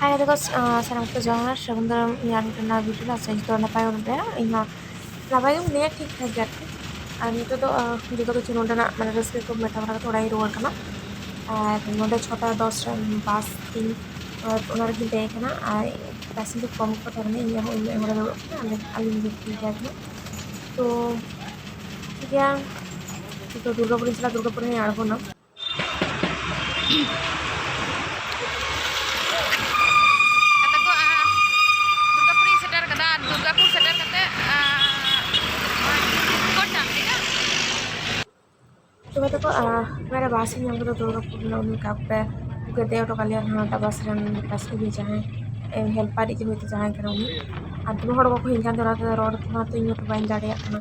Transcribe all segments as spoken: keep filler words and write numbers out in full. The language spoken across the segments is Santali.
ᱦᱟᱭ ᱜᱟᱛᱮ ᱠᱚ, ᱟᱸ, ᱥᱟᱱᱟᱢ ᱠᱚ ᱡᱚᱦᱟᱨ᱾ ᱥᱟᱹᱜᱩᱱ ᱫᱟᱨᱟᱢ ᱤᱧᱟᱹᱜ ᱟᱨ ᱢᱤᱫᱴᱟᱝ ᱱᱟᱣᱟ ᱵᱷᱤᱰᱤᱭᱳ ᱨᱮ᱾ ᱟᱥᱟ ᱡᱚᱛᱚ ᱱᱟᱯᱟᱭ ᱵᱚᱱ ᱛᱟᱦᱮᱸᱱᱟ᱾ ᱤᱧ ᱦᱚᱸ ᱱᱟᱯᱟᱭ ᱜᱮ ᱢᱮᱱᱟᱧᱟ, ᱴᱷᱤᱠ ᱴᱷᱟᱠ ᱜᱮ ᱟᱨᱠᱤ᱾ ᱟᱨ ᱱᱤᱛᱚᱜ ᱫᱚ, ᱟᱸ, ᱡᱚᱛᱚ ᱠᱤᱪᱷᱩ ᱱᱚᱰᱮᱱᱟᱜ ᱢᱟᱱᱮ ᱨᱟᱹᱥᱠᱟᱹ ᱠᱚ ᱢᱮᱴᱟᱣ ᱵᱟᱲᱟ ᱠᱟᱛᱮ ᱚᱲᱟᱜ ᱤᱧ ᱨᱩᱣᱟᱹᱲ ᱠᱟᱱᱟ᱾ ᱟᱨ ᱱᱚᱰᱮ ᱪᱷᱚᱴᱟ ᱫᱚᱥ ᱨᱮ ᱵᱟᱥ ᱛᱤᱧ, ᱟᱨ ᱚᱱᱟ ᱨᱮᱜᱤᱧ ᱫᱮᱡ ᱠᱟᱱᱟ᱾ ᱟᱨ passenger ᱠᱚᱢ ᱜᱮᱠᱚ ᱛᱟᱦᱮᱸ ᱠᱟᱱᱟ, ᱤᱧ ᱦᱚᱸ ᱤᱧ ᱦᱚᱸ ᱫᱩᱲᱩᱵ ᱠᱟᱱᱟ, ᱟᱞᱮ, ᱟᱹᱞᱤᱧ ᱜᱮ ᱯᱮᱭᱟ ᱠᱟᱱᱟ᱾ ᱛᱚ ᱴᱷᱤᱠ ᱜᱮᱭᱟ, ᱱᱤᱛᱚᱜ ᱫᱩᱨᱜᱟᱯᱩᱨᱤᱧ ᱪᱟᱞᱟᱜᱼᱟ, ᱫᱩᱨᱜᱟᱯᱩᱨ ᱨᱤᱧ ᱟᱬᱜᱚᱱᱟ᱾ ᱜᱟᱛᱮ ᱠᱚ, ᱟᱸ, ᱫᱩᱨᱜᱟᱯᱩᱨᱤᱧ ᱥᱮᱴᱮᱨ ᱠᱟᱫᱟ᱾ ᱟᱨ ᱫᱩᱨᱜᱟᱯᱩᱨ ᱥᱮᱴᱮᱨ ᱠᱟᱛᱮ, ᱟᱸ, ᱠᱚᱴᱟ, ᱴᱷᱤᱠ ᱜᱮᱭᱟ? ᱛᱚᱵᱮ ᱛᱟᱠᱚ, ᱟᱸ, ᱱᱚᱰᱮ ᱵᱟᱥ ᱤᱧ ᱧᱟᱢ ᱠᱮᱫᱟ ᱫᱩᱨᱜᱟᱯᱩᱨ ᱨᱮᱱᱟᱜ, ᱩᱱᱤ ᱠᱟᱯ ᱨᱮ ᱩᱱᱠᱩ ᱫᱮᱡ ᱦᱚᱴᱚ ᱠᱟᱫ ᱞᱮᱭᱟ ᱦᱟᱱᱟᱴᱟᱜ ᱵᱟᱥ ᱨᱮᱱ ᱯᱟᱥᱮ ᱜᱮ ᱡᱟᱦᱟᱸᱭ, ᱮ, helper ᱤᱡ ᱦᱚᱭᱛᱳ ᱡᱟᱦᱟᱸᱭ ᱠᱟᱱᱟ ᱩᱱᱤ᱾ ᱟᱨ ᱫᱚᱢᱮ ᱦᱚᱲ ᱵᱟᱠᱚ ᱦᱮᱡ ᱠᱟᱱ ᱛᱟᱦᱮᱱᱟ, ᱚᱱᱟᱛᱮ ᱨᱚᱲ ᱛᱮᱦᱚᱸ ᱛᱚ ᱤᱧ ᱦᱚᱸᱛᱚ ᱵᱟᱹᱧ ᱫᱟᱲᱮᱭᱟᱜ ᱠᱟᱱᱟ᱾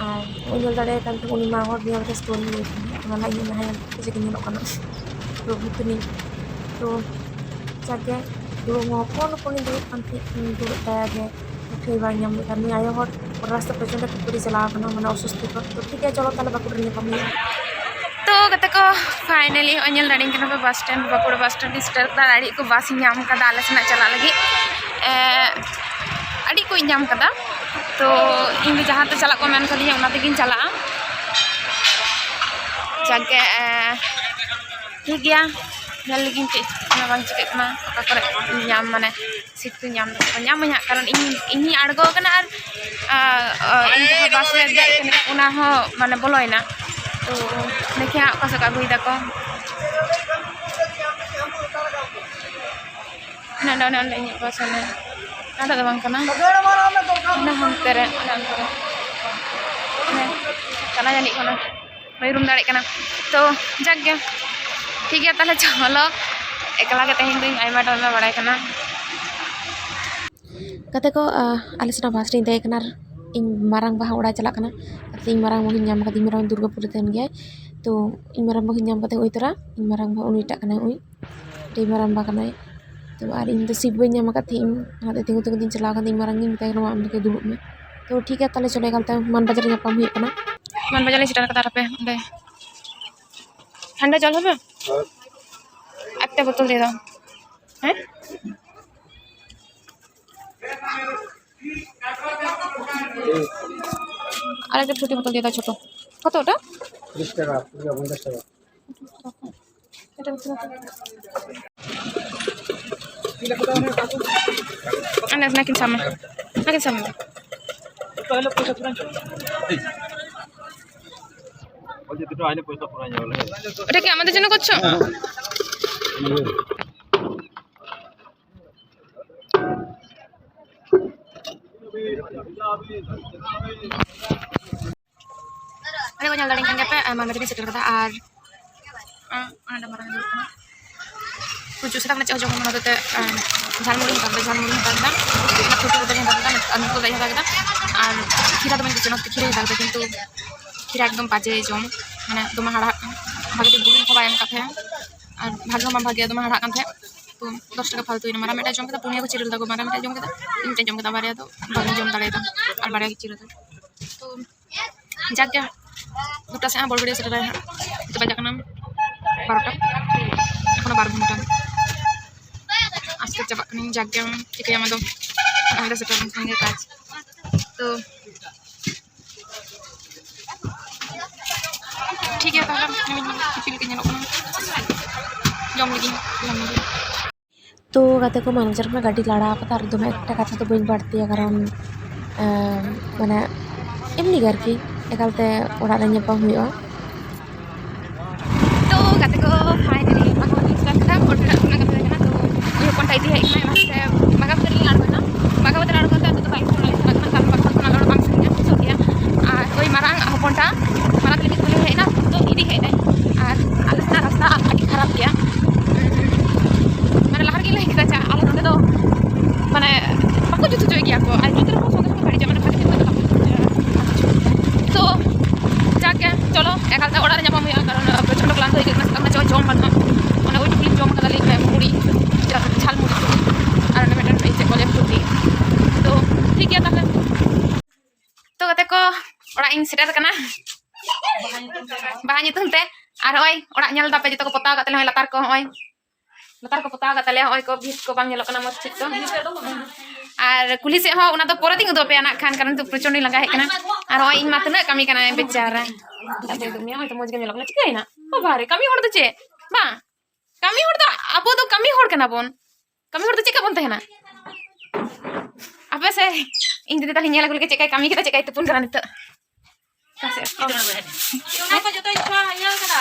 ᱟᱨ ᱩᱱᱤ ᱧᱮᱞ ᱫᱟᱲᱮᱭᱟᱭ ᱠᱟᱱ ᱛᱟᱦᱮᱸ, ᱩᱱᱤ ᱢᱟ ᱦᱚᱲ ᱧᱮᱞ ᱛᱮ ᱥᱴᱳᱨᱤ ᱦᱩᱭ ᱠᱟᱱᱟ, ᱚᱱᱟ ᱞᱟᱹᱜᱤᱫ ᱤᱧ ᱞᱟᱦᱟᱭᱟ ᱪᱮᱫ ᱧᱮᱞᱚᱜ ᱠᱟᱱᱟ᱾ ᱛᱚ ᱵᱷᱩᱛᱱᱤ, ᱛᱚ ᱡᱟᱜᱮ ᱫᱩᱲᱩᱵ ᱦᱚᱸ ᱦᱚᱯᱚᱱ ᱦᱚᱯᱚᱱᱤᱧ ᱫᱩᱲᱩᱵ ᱠᱟᱱ ᱛᱟᱦᱮᱸᱫ, ᱫᱩᱲᱩᱵ ᱛᱟᱭᱟ ᱜᱮ ᱴᱷᱟᱹᱭ ᱵᱟᱭ ᱧᱟᱢ ᱞᱮᱫᱟ᱾ ᱱᱩᱭ ᱟᱭᱳ ᱦᱚᱲ ᱨᱟᱥᱛᱟ ᱯᱮᱪᱷᱚᱱ ᱨᱮ ᱠᱷᱟᱹᱯᱟᱹᱨᱤ ᱪᱟᱞᱟᱣ ᱠᱟᱱᱟ, ᱢᱟᱱᱮ ᱚᱥᱩᱥᱛᱤ ᱠᱚ᱾ ᱛᱚ ᱴᱷᱤᱠ ᱜᱮᱭᱟ, ᱪᱚᱞᱚ ᱛᱟᱦᱞᱮ ᱵᱟᱸᱠᱩᱲᱟ ᱨᱮ ᱧᱟᱯᱟᱢ ᱦᱩᱭᱩᱜᱼᱟ᱾ ᱛᱚ ᱜᱟᱛᱮ ᱠᱚ, finally ᱦᱚᱸᱜᱼᱚᱭ ᱧᱮᱞ ᱫᱟᱲᱮᱧ ᱠᱟᱱᱟ ᱯᱮ, bus stand, Bankura bus stand ᱤᱧ ᱥᱮᱴᱮᱨ ᱠᱟᱫᱟ᱾ ᱟᱹᱰᱤ ᱠᱚ ᱵᱟᱥ ᱤᱧ ᱧᱟᱢ ᱠᱟᱫᱟ ᱟᱞᱮ ᱥᱮᱱᱟᱜ ᱪᱟᱞᱟᱜ ᱞᱟᱹᱜᱤᱫ᱾ ᱮ, ᱟᱹᱰᱤ ᱠᱚ ᱤᱧ ᱧᱟᱢ ᱠᱟᱫᱟ᱾ ᱛᱚ ᱤᱧ ᱫᱚ ᱡᱟᱦᱟᱸ ᱛᱮ ᱪᱟᱞᱟᱜ ᱠᱚ ᱢᱮᱱ ᱠᱟᱫᱤᱧᱟ, ᱚᱱᱟ ᱛᱮᱜᱤᱧ ᱪᱟᱞᱟᱜᱼᱟ᱾ ᱡᱟᱜᱮ, ᱮ, ᱴᱷᱤᱠ ᱜᱮᱭᱟ, ᱧᱮᱞ ᱞᱮᱜᱤᱧ ᱪᱮᱫ ᱪᱤᱠᱟᱹᱜ ᱠᱟᱱᱟ ᱵᱟᱝ ᱪᱤᱠᱟᱹᱜ ᱠᱟᱱᱟ, ᱚᱠᱟ ᱠᱚᱨᱮ ᱧᱟᱢ, ᱢᱟᱱᱮ ᱥᱤᱴ ᱠᱚ ᱧᱟᱢ ᱫᱟᱠᱚ, ᱧᱟᱢᱟᱹᱧ ᱦᱟᱸᱜ, ᱠᱟᱨᱚᱱ ᱤᱧ, ᱤᱧᱤᱧ ᱟᱬᱜᱚ ᱠᱟᱱᱟ ᱟᱨ, ᱟᱨ, ᱟᱨ ᱤᱧ ᱡᱟᱦᱟᱸ ᱵᱟᱥ ᱨᱮ ᱫᱮᱡ ᱠᱟᱹᱱᱟᱹᱧ, ᱚᱱᱟ ᱦᱚᱸ ᱢᱟᱱᱮ ᱵᱚᱞᱚᱭᱮᱱᱟ᱾ ᱛᱚ ᱫᱮᱠᱷᱮ ᱦᱟᱸᱜ ᱚᱠᱟ ᱥᱮᱫ ᱠᱚ ᱟᱹᱜᱩᱭ ᱫᱟᱠᱚ᱾ ᱚᱱᱮ ᱚᱸᱰᱮ, ᱚᱱᱮ ᱚᱸᱰᱮ ᱤᱧᱟᱹᱜ ᱵᱟᱥ, ᱚᱱᱮ ᱚᱸᱰᱮ ᱫᱚ ᱵᱟᱝ ᱠᱟᱱᱟ, ᱚᱱᱮ ᱦᱟᱱᱛᱮ ᱨᱮ, ᱚᱱᱮ ᱚᱱᱛᱮ ᱨᱮ, ᱚᱱᱮ ᱪᱟᱞᱟᱣ ᱡᱟᱹᱱᱤᱡ ᱠᱟᱱᱟ᱾ ᱵᱟᱹᱧ ᱩᱨᱩᱢ ᱫᱟᱲᱮᱭᱟᱜ ᱠᱟᱱᱟ᱾ ᱛᱚ ᱡᱟᱠ ᱜᱮ, ᱴᱷᱤᱠ ᱜᱮᱭᱟ, ᱛᱟᱦᱞᱮ ᱪᱚᱞᱚ, ᱮᱠᱞᱟ ᱜᱮ ᱛᱮᱦᱮᱧ ᱫᱚᱧ ᱟᱭᱢᱟ ᱰᱷᱮᱨ ᱵᱟᱲᱟᱭ ᱠᱟᱱᱟ᱾ ᱜᱟᱛᱮ ᱠᱚ, ᱟᱦ, ᱟᱞᱮ ᱥᱮᱱᱟᱜ ᱵᱟᱥ ᱨᱤᱧ ᱫᱮᱡ ᱟᱠᱟᱱᱟ ᱟᱨ ᱤᱧ ᱢᱟᱨᱟᱝ ᱵᱟ ᱦᱚᱸ ᱚᱲᱟᱜ ᱮ ᱪᱟᱞᱟᱜ ᱠᱟᱱᱟ᱾ ᱤᱧ ᱢᱟᱨᱟᱝ ᱵᱟ ᱦᱚᱸᱧ ᱧᱟᱢ ᱠᱟᱫᱮᱭᱟ, ᱤᱧ ᱢᱟᱨᱟᱝ ᱫᱩᱨᱜᱟᱯᱩᱨ ᱨᱮ ᱛᱟᱦᱮᱱ ᱜᱮᱭᱟᱭ᱾ ᱛᱚ ᱤᱧ ᱢᱟᱨᱟᱝ ᱵᱟ ᱦᱚᱸᱧ ᱧᱟᱢ ᱠᱟᱫᱮᱭᱟ ᱩᱭ ᱛᱚᱨᱟ, ᱤᱧ ᱢᱟᱨᱟᱝ ᱵᱟ ᱩᱱᱤᱴᱟᱜ ᱠᱟᱱᱟᱭ ᱩᱭ, ᱟᱹᱰᱤ ᱢᱟᱨᱟᱝ ᱵᱟ ᱠᱟᱱᱟᱭ᱾ ᱛᱚ ᱟᱨ ᱤᱧ ᱫᱚ ᱥᱤᱴ ᱵᱟᱹᱧ ᱧᱟᱢ ᱟᱠᱟᱫ ᱛᱟᱦᱮᱸᱫ, ᱤᱧ ᱚᱱᱟᱛᱮ ᱛᱤᱸᱜᱩ ᱛᱤᱸᱜᱩ ᱛᱤᱧ ᱪᱟᱞᱟᱣ ᱠᱟᱱᱟ, ᱤᱧ ᱢᱟᱨᱟᱝ ᱜᱤᱧ ᱢᱮᱛᱟᱭ ᱠᱟᱱᱟ, "ᱢᱟ ᱟᱢ ᱫᱚ ᱫᱩᱲᱩᱵ ᱢᱮ᱾" ᱛᱚ ᱴᱷᱤᱠ ᱜᱮᱭᱟ, ᱛᱟᱦᱞᱮ ᱪᱚᱞᱚ ᱮᱠᱟᱞ ᱛᱮ ᱢᱟᱱ ᱵᱟᱡᱟᱨ ᱨᱮ ᱧᱟᱯᱟᱢ ᱦᱩᱭᱩᱜ ᱠᱟᱱᱟ᱾ ᱢᱟᱱ ᱵᱟᱡᱟᱨ ᱞᱮ ᱥᱮᱴᱮᱨ ᱠᱟᱫᱟ, ᱟᱨ ᱟᱯᱮ ᱚᱸᱰᱮ ᱴᱷᱟᱱᱰᱟ ᱡᱚᱞ ᱦᱚᱸ ᱵᱟᱝ? ᱟᱨ ᱮᱠᱴᱟ ᱵᱳᱛᱚᱞ ᱫᱤᱭᱮ ᱫᱟᱣ᱾ ᱦᱮᱸ? আর একটা ফ্রুটি বোতল দিয়ে দাও ছোট। কত ওটা? তিরিশ টাকা, পুরো পঞ্চাশ টাকা। এটা হচ্ছে না তো। আরে, নাকি সামনে, নাকি সামনে। ওই যে দুটো আইলে পয়সা পড়ে যাবে। ওটা কি আমাদের জন্য করছো? ᱟᱞᱮ ᱠᱚ ᱧᱮᱞ ᱫᱟᱲᱮᱭᱟᱜ ᱠᱟᱱ ᱜᱮᱭᱟ ᱯᱮ, ᱟᱭᱢᱟ ᱞᱮᱠᱟᱱ ᱥᱮᱴᱮᱨ ᱠᱟᱫᱟ᱾ ᱟᱨ, ᱟᱸ, ᱚᱱᱟ ᱰᱟᱝᱨᱟ ᱦᱤᱡᱩᱜ ᱠᱟᱱᱟ᱾ ᱛᱚ, ᱡᱩᱥ ᱦᱟᱛᱟᱣ ᱠᱟᱛᱮ ᱦᱚᱡᱚᱢ ᱚᱱᱟ ᱦᱚᱛᱮᱡ ᱛᱮ, ᱟᱸ, ᱡᱷᱟᱞᱢᱩᱲᱤ ᱦᱟᱛᱟᱣ ᱠᱮᱫᱟ, ᱡᱷᱟᱞᱢᱩᱲᱤ ᱦᱟᱛᱟᱣ ᱠᱮᱫᱟ, ᱚᱱᱟ ᱯᱷᱩᱴᱤ ᱠᱚᱫᱚᱧ ᱦᱟᱛᱟᱣ ᱠᱮᱫᱟ, ᱟᱨ ᱱᱤᱛᱚᱜ ᱫᱚᱧ ᱦᱟᱛᱟᱣ ᱠᱮᱫᱟ᱾ ᱟᱨ ᱠᱷᱤᱨᱟ ᱫᱚ ᱵᱟᱹᱧ ᱠᱩᱥᱤᱭᱟᱜᱼᱟ, ᱚᱱᱟᱛᱮ ᱠᱷᱤᱨᱟᱧ ᱦᱟᱛᱟᱣ ᱠᱮᱫᱟ, ᱠᱤᱱᱛᱩ ᱠᱷᱤᱨᱟ ᱮᱠᱫᱚᱢ ᱵᱟᱡᱮ ᱡᱚᱢ, ᱢᱟᱱᱮ, ᱫᱚᱢᱮ ᱦᱟᱲᱦᱟᱜ ᱠᱟᱱᱟ, ᱵᱷᱟᱜᱮ ᱴᱷᱤᱠ ᱵᱩᱞᱩᱝ ᱦᱚᱸ ᱵᱟᱭ ᱮᱢ ᱠᱟᱫ ᱛᱟᱦᱮᱸᱜᱼᱟ, ᱟᱨ ᱵᱷᱟᱜᱮ ᱦᱚᱸ ᱵᱟᱝ ᱵᱷᱟᱜᱮᱭᱟ, ᱫᱚᱢᱮ ᱦᱟᱲᱦᱟᱜ ᱠᱟᱱ ᱛᱟᱦᱮᱸᱜ᱾ ᱛᱚ, ᱫᱚᱥ ᱴᱟᱠᱟ ᱯᱷᱟᱞᱛᱩᱭᱮᱱᱟ᱾ ᱢᱟᱨᱟᱝ ᱢᱤᱫᱴᱟᱝ ᱡᱚᱢ ᱠᱮᱫᱟ, ᱯᱩᱱᱭᱟᱹ ᱠᱚ ᱪᱤᱨᱟᱹ ᱞᱮᱫᱟ ᱠᱚ, ᱢᱟᱨᱟᱝ ᱢᱤᱫᱴᱟᱝ ᱡᱚᱢ ᱠᱮᱫᱟ, ᱤᱧ ᱢᱤᱫᱴᱟᱝ ᱡᱚᱢ ᱠᱮᱫᱟ, ᱵᱟᱨᱭᱟ ᱫᱚ ᱵᱟᱹᱧ ᱡᱚᱢ ᱫᱟᱲᱮᱭᱟᱫᱟ, ᱟᱨ ᱵᱟᱨᱭᱟ ᱜᱮ ᱪᱤᱨᱟᱹ ᱫᱚ᱾ ᱛᱚ, ᱡᱟᱠ ᱜᱮ, ᱫᱩᱴᱟ ᱥᱮᱫ ᱦᱟᱸᱜ ᱵᱚᱞ ᱜᱟᱹᱰᱤᱭᱟᱹ ᱥᱮᱴᱮᱨᱟᱭ ᱦᱟᱸᱜ᱾ ᱱᱤᱛᱚᱜ ᱵᱟᱡᱟᱜ ᱠᱟᱱᱟ ᱵᱟᱨᱚᱴᱟ, ᱮᱠᱷᱚᱱᱳ ᱵᱟᱨ ᱜᱷᱚᱱᱴᱟ᱾ ᱟᱥᱛᱮ ᱪᱟᱵᱟᱜ ᱠᱟᱹᱱᱟᱹᱧ, ᱡᱟᱠ ᱜᱮ, ᱪᱤᱠᱟᱹᱭᱟᱢ ᱟᱫᱚ, ᱚᱸᱰᱮ ᱥᱮᱴᱮᱨ ᱞᱮᱱᱠᱷᱟᱱ ᱜᱮ ᱠᱟᱡᱽ᱾ ᱛᱚ, ᱴᱷᱤᱠ ᱜᱮᱭᱟ, ᱛᱟᱦᱚᱞᱮ ᱠᱷᱤᱪᱩᱲᱤ ᱞᱮᱠᱟ ᱧᱮᱞᱚᱜ ᱠᱟᱱᱟ, ᱡᱚᱢ ᱞᱟᱹᱜᱤᱫ, ᱡᱚᱢ ᱞᱟᱹᱜᱤᱫ᱾ ᱛᱚ ᱜᱟᱛᱮ ᱠᱚ, ᱢᱟᱱᱮᱡᱟᱨ ᱠᱷᱚᱱᱟᱜ ᱜᱟᱹᱰᱤ ᱞᱟᱲᱟ ᱟᱠᱟᱫᱟ, ᱟᱨ ᱫᱚᱢᱮ ᱮᱠᱴᱟ ᱠᱟᱛᱷᱟ ᱫᱚ ᱵᱟᱹᱧ ᱵᱟᱹᱲᱛᱤᱭᱟ, ᱠᱟᱨᱚᱱ, ᱮᱸ, ᱢᱟᱱᱮ, ᱮᱢᱱᱤ ᱜᱮ ᱟᱨᱠᱤ, ᱮᱠᱟᱞᱛᱮ ᱚᱲᱟᱜ ᱨᱮ ᱧᱟᱯᱟᱢ ᱦᱩᱭᱩᱜᱼᱟ᱾ ᱛᱚ ᱜᱟᱛᱮ ᱠᱚ, finally ᱵᱟᱜᱟᱣ ᱤᱧ ᱥᱮᱴᱮᱨ ᱠᱮᱫᱟ, ᱯᱷᱳᱴᱳ ᱨᱮᱱᱟᱜ ᱥᱟᱱᱟ ᱠᱟᱱᱟ ᱠᱟᱱᱟ᱾ ᱛᱚ ᱩᱱᱤ ᱦᱚᱯᱚᱱ ᱴᱟᱭᱤᱯ ᱦᱮᱡ ᱮᱱᱟᱭ, ᱚᱱᱟ ᱦᱚᱛᱮᱡ ᱛᱮ ᱵᱟᱜᱟᱣ ᱠᱟᱛᱮ ᱞᱤᱧ ᱟᱬᱜᱚᱭᱮᱱᱟ᱾ ᱵᱟᱜᱟᱣ ᱠᱟᱛᱮ ᱟᱬᱜᱚ ᱠᱟᱛᱮ ᱟᱫᱚ ᱵᱟᱭᱤᱠ ᱠᱚ ᱞᱤᱧ ᱥᱮᱱᱚᱜ ᱠᱟᱱᱟ, ᱠᱟᱨᱚᱱ ᱵᱟᱜᱟᱣ ᱠᱷᱚᱱᱟᱜ ᱫᱚ ᱵᱟᱝ ᱥᱟᱺᱜᱤᱧᱟ, ᱥᱩᱨ ᱜᱮᱭᱟ᱾ ᱟᱨ ᱳᱭ ᱢᱟᱨᱟᱝ ᱦᱚᱯᱚᱱᱴᱟ ᱢᱟᱨᱟᱝ ᱠᱞᱤᱱᱤᱠ ᱠᱷᱚᱱ ᱦᱮᱡ ᱮᱱᱟ, ᱛᱚ ᱤᱫᱤ ᱦᱮᱡ ᱮᱱᱟᱭ᱾ ᱟᱨ ᱟᱞᱮ ᱥᱮᱱᱟᱜ ᱨᱟᱥᱛᱟ ᱟᱹᱰᱤ ᱠᱷᱟᱨᱟᱯ ᱜᱮᱭᱟ, ᱢᱟᱱᱮ ᱞᱟᱦᱟ ᱨᱮᱜᱮᱧ ᱞᱟᱹᱭ ᱠᱮᱫᱟ ᱡᱮ ᱟᱞᱮ ᱱᱚᱸᱰᱮ ᱫᱚ ᱢᱟᱱᱮ ᱵᱟᱠᱚ ᱡᱩᱛ ᱦᱚᱪᱚᱭ ᱜᱮᱭᱟ ᱠᱚ, ᱟᱨ ᱡᱩᱛ ᱨᱮᱦᱚᱸ ᱥᱚᱸᱜᱮ ᱥᱚᱸᱜᱮ ᱵᱟᱹᱲᱤᱡᱚᱜᱼᱟ, ᱢᱟᱱᱮ ᱵᱷᱟᱜᱮ ᱴᱷᱤᱠ ᱢᱚᱛᱚ ᱵᱟᱠᱚ ᱡᱩᱛ ᱦᱚᱪᱚᱭᱟ᱾ ᱛᱚ ᱡᱟᱠ ᱜᱮ, ᱪᱚᱞᱚ ᱮᱠᱟᱞ ᱛᱮ ᱚᱲᱟᱜ ᱨᱮ ᱧᱟᱯᱟᱢ ᱦᱩᱭᱩᱜᱼᱟ, ᱠᱟᱨᱚᱱ ᱯᱨᱚᱪᱚᱱᱰ ᱠᱞᱟᱱᱛᱚ ᱟᱹᱭᱠᱟᱹᱜ ᱠᱟᱱᱟ, ᱥᱮᱛᱟᱜ ᱠᱷᱚᱱᱟᱜ ᱪᱮᱫ ᱦᱚᱸ ᱡᱚᱢ ᱵᱟᱹᱱᱩᱜᱼᱟ᱾ ᱚᱱᱟ ᱳᱭᱴᱩᱠᱩ ᱞᱤᱧ ᱡᱚᱢ ᱠᱟᱫᱟ, ᱞᱟᱹᱭ ᱢᱮ, ᱢᱩᱲᱤ, ᱡᱷᱟᱞ ᱢᱩᱲᱤ, ᱟᱨ ᱚᱱᱟ ᱢᱤᱫᱴᱮᱱ ᱪᱮᱫ ᱠᱚ ᱞᱟᱹᱭᱟ, ᱯᱷᱩᱨᱛᱤ᱾ ᱛᱚ ᱴᱷᱤᱠ ᱜᱮᱭᱟ ᱛᱟᱦᱚᱞᱮ᱾ ᱛᱚ ᱜᱟᱛᱮ ᱠᱚ, ᱚᱲᱟᱜ ᱤᱧ ᱥᱮᱴᱮᱨ ᱟᱠᱟᱱᱟ ᱵᱟᱦᱟ ᱧᱩᱛᱩᱢ ᱛᱮ᱾ ᱟᱨ ᱱᱚᱜᱼᱚᱭ ᱚᱲᱟᱜ ᱧᱮᱞ ᱫᱟᱯᱮ, ᱡᱚᱛᱚ ᱠᱚ ᱯᱚᱛᱟᱣ ᱟᱠᱟᱫ ᱛᱟᱞᱮᱭᱟ, ᱱᱚᱜᱼᱚᱭ ᱞᱟᱛᱟᱨ ᱠᱚ, ᱱᱚᱜᱼᱚᱭ ᱞᱟᱛᱟᱨ ᱠᱚ ᱯᱚᱛᱟᱣ ᱟᱠᱟᱫ ᱛᱟᱞᱮᱭᱟ᱾ ᱱᱚᱜᱼᱚᱭ ᱠᱚ ᱵᱷᱤᱛ ᱠᱚ ᱵᱟᱝ ᱧᱮᱞᱚᱜ ᱠᱟᱱᱟ ᱢᱚᱡᱽ ᱴᱷᱤᱠ ᱛᱚ᱾ ᱟᱨ ᱠᱩᱞᱦᱤ ᱥᱮᱫ ᱦᱚᱸ ᱚᱱᱟ ᱫᱚ ᱯᱚᱨᱮ ᱛᱤᱧ ᱩᱫᱩᱜ ᱟᱯᱮᱭᱟ ᱱᱟᱜ ᱠᱷᱟᱱ, ᱠᱟᱨᱚᱱ ᱱᱤᱛᱚᱜ ᱯᱨᱚᱪᱚᱱᱰᱤᱧ ᱞᱟᱸᱜᱟ ᱦᱮᱡ ᱠᱟᱱᱟ᱾ ᱟᱨ ᱱᱚᱜᱼᱚᱭ ᱤᱧ ᱢᱟ ᱛᱤᱱᱟᱹᱜ ᱠᱟᱹᱢᱤ ᱠᱟᱱᱟᱭ ᱵᱮᱪᱟᱨᱟ᱾ ᱟᱫᱚ ᱩᱫᱩᱜ ᱢᱮᱭᱟ, ᱦᱚᱭᱛᱳ ᱢᱚᱡᱽ ᱜᱮ ᱧᱮᱞᱚᱜ ᱠᱟᱱᱟ᱾ ᱪᱤᱠᱟᱹᱭᱮᱱᱟ? ᱵᱟᱵᱟ ᱨᱮ, ᱠᱟᱹᱢᱤ ᱦᱚᱲ ᱫᱚ ᱪᱮᱫ? ᱵᱟᱝ, ᱠᱟᱹᱢᱤ ᱦᱚᱲ ᱫᱚ, ᱟᱵᱚ ᱫᱚ ᱠᱟᱹᱢᱤ ᱦᱚᱲ ᱠᱟᱱᱟ ᱵᱚᱱ᱾ ᱠᱟᱹᱢᱤ ᱦᱚᱲ ᱫᱚ ᱪᱮᱫ ᱠᱟ ᱵᱚᱱ ᱛᱟᱦᱮᱱᱟ? ᱟᱯᱮ ᱥᱮ ᱤᱧ ᱫᱤᱫᱤ ᱛᱟᱞᱤᱧ ᱧᱮᱞ ᱟᱹᱜᱩ ᱞᱮᱜᱮ ᱪᱮᱫ ᱠᱟᱭ ᱠᱟᱹᱢᱤ ᱠᱮᱫᱟ, ᱪᱮᱫ ᱠᱟᱭ ᱛᱩᱯᱩᱱ ᱠᱟᱱᱟ ᱱᱤᱛᱚᱜ᱾ ᱚᱠᱟ ᱥᱮᱫ? ᱚᱱᱟ ᱠᱚ ᱡᱚᱛᱚᱧ ᱪᱷᱚ ᱤᱭᱟᱹ ᱠᱟᱫᱟ᱾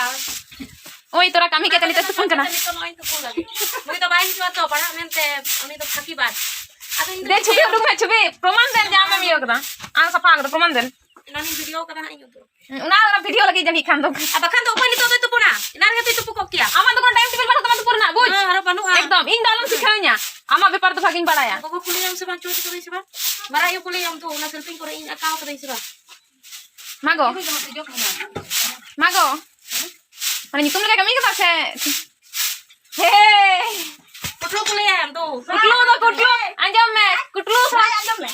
ᱳᱭ ᱛᱚᱨᱟ ᱠᱟᱹᱢᱤ ᱠᱮᱫᱟ, ᱱᱤᱛᱚᱜ ᱛᱩᱯᱩᱱ ᱠᱟᱱᱟ᱾ ᱱᱤᱛᱚᱜ ᱱᱚᱜᱼᱚᱭ ᱛᱩᱯᱩᱱ ᱞᱟᱹᱜᱤᱫ᱾ ᱩᱱᱤ ᱫᱚ ᱵᱟᱭ ᱦᱤᱡᱩᱜᱼᱟ ᱛᱚ, ᱯᱟᱲᱦᱟᱜ ᱢᱮᱱᱛᱮ, ᱩᱱᱤ ᱫᱚ ᱯᱷᱟᱸᱠᱤ ᱵᱟᱫ᱾ ᱟᱫᱚ ᱤᱧ ᱫᱚ ᱫᱮ, ᱪᱷᱚᱵᱤ ᱩᱰᱩᱠ ᱢᱮ, ᱪᱷᱚᱵᱤ᱾ ᱯᱨᱚᱢᱟᱱ ᱫᱮᱱ ᱡᱮ ᱟᱢᱮᱢ ᱤᱭᱟᱹ ᱠᱟᱫᱟ᱾ ᱟᱢ ᱥᱟᱯᱷᱟ ᱠᱟᱫᱟ, ᱯᱨᱚᱢᱟᱱ ᱫᱮᱱ᱾ ᱮᱱᱟᱱᱤᱧ ᱵᱷᱤᱰᱤᱭᱳ ᱠᱟᱫᱟ ᱦᱟᱸᱜ, ᱤᱧ ᱩᱫᱩᱜ ᱟᱯᱮᱭᱟ᱾ ᱚᱱᱟ, ᱚᱱᱟ ᱵᱷᱤᱰᱤᱭᱳ ᱞᱟᱹᱜᱤᱫ ᱡᱟᱹᱱᱤᱡ ᱠᱷᱟᱱ ᱫᱚ᱾ ᱟᱨ ᱵᱟᱠᱷᱟᱱ ᱫᱚ ᱚᱠᱚᱭ ᱱᱤᱛᱚᱜ ᱫᱚᱭ ᱛᱩᱯᱩᱱᱟ? ᱮᱱᱟᱱ ᱨᱮᱜᱮ ᱛᱚᱭ ᱛᱩᱯᱩ ᱠᱚᱜ ᱠᱮᱭᱟ᱾ ᱟᱢᱟᱜ ᱫᱚ ᱠᱳᱱᱳ time table ᱵᱟᱹᱱᱩᱜ ᱛᱟᱢᱟ ᱛᱩᱯᱩ ᱨᱮᱱᱟᱜ, ᱵᱩᱡᱽ? ᱦᱮᱸ, ᱟᱨᱚ ᱵᱟᱹᱱᱩᱜᱼᱟ᱾ ᱮᱠᱫᱚᱢ, ᱤᱧ ᱫᱚ ᱟᱞᱚᱢ ᱥᱤᱠᱷᱟᱹᱣᱤᱧᱟ᱾ ᱟᱢᱟᱜ ᱵᱮᱯᱟᱨ ᱫᱚ ᱵᱷᱟᱜᱤᱧ ᱵᱟᱲᱟᱭᱟ᱾ ᱜᱚᱜᱚ ᱠᱩᱞᱤᱭᱟᱢ ᱥᱮ ᱵᱟᱝ, ᱪᱷᱚᱪ ᱠᱟᱹᱫᱟᱹᱧ ᱥᱮ ᱵᱟᱝ? ᱢᱟᱨᱟᱜ ᱟᱭᱳ ᱠᱩᱞᱤᱭᱟᱢ ᱛᱚ, ᱚᱱᱟ ᱥᱤᱞᱯᱤᱧ ᱠᱚᱨᱮ ᱤᱧ ᱟᱸᱠᱟᱣ ᱠᱟᱹᱫᱟᱹᱧ ᱥᱮ ᱵᱟᱝ? ᱢᱟᱜᱚ᱾ ᱢᱟᱜᱚ᱾ ᱢᱟᱱᱮ ᱧᱩᱛᱩᱢ ᱞᱮᱠᱟ ᱠᱟᱹᱢᱤ ᱠᱟᱫᱟ ᱥᱮ? ᱦᱮ᱾ ᱠᱩᱴᱞᱩ ᱠᱩᱞᱤᱭᱟᱢ ᱫᱩ᱾ ᱠᱩᱴᱞᱩ ᱫᱚ ᱠᱩᱴᱞᱩ᱾ ᱟᱸᱡᱚᱢ ᱢᱮ᱾ ᱠᱩᱴᱞᱩ ᱥᱟᱶ ᱟᱸᱡᱚᱢ ᱢᱮ᱾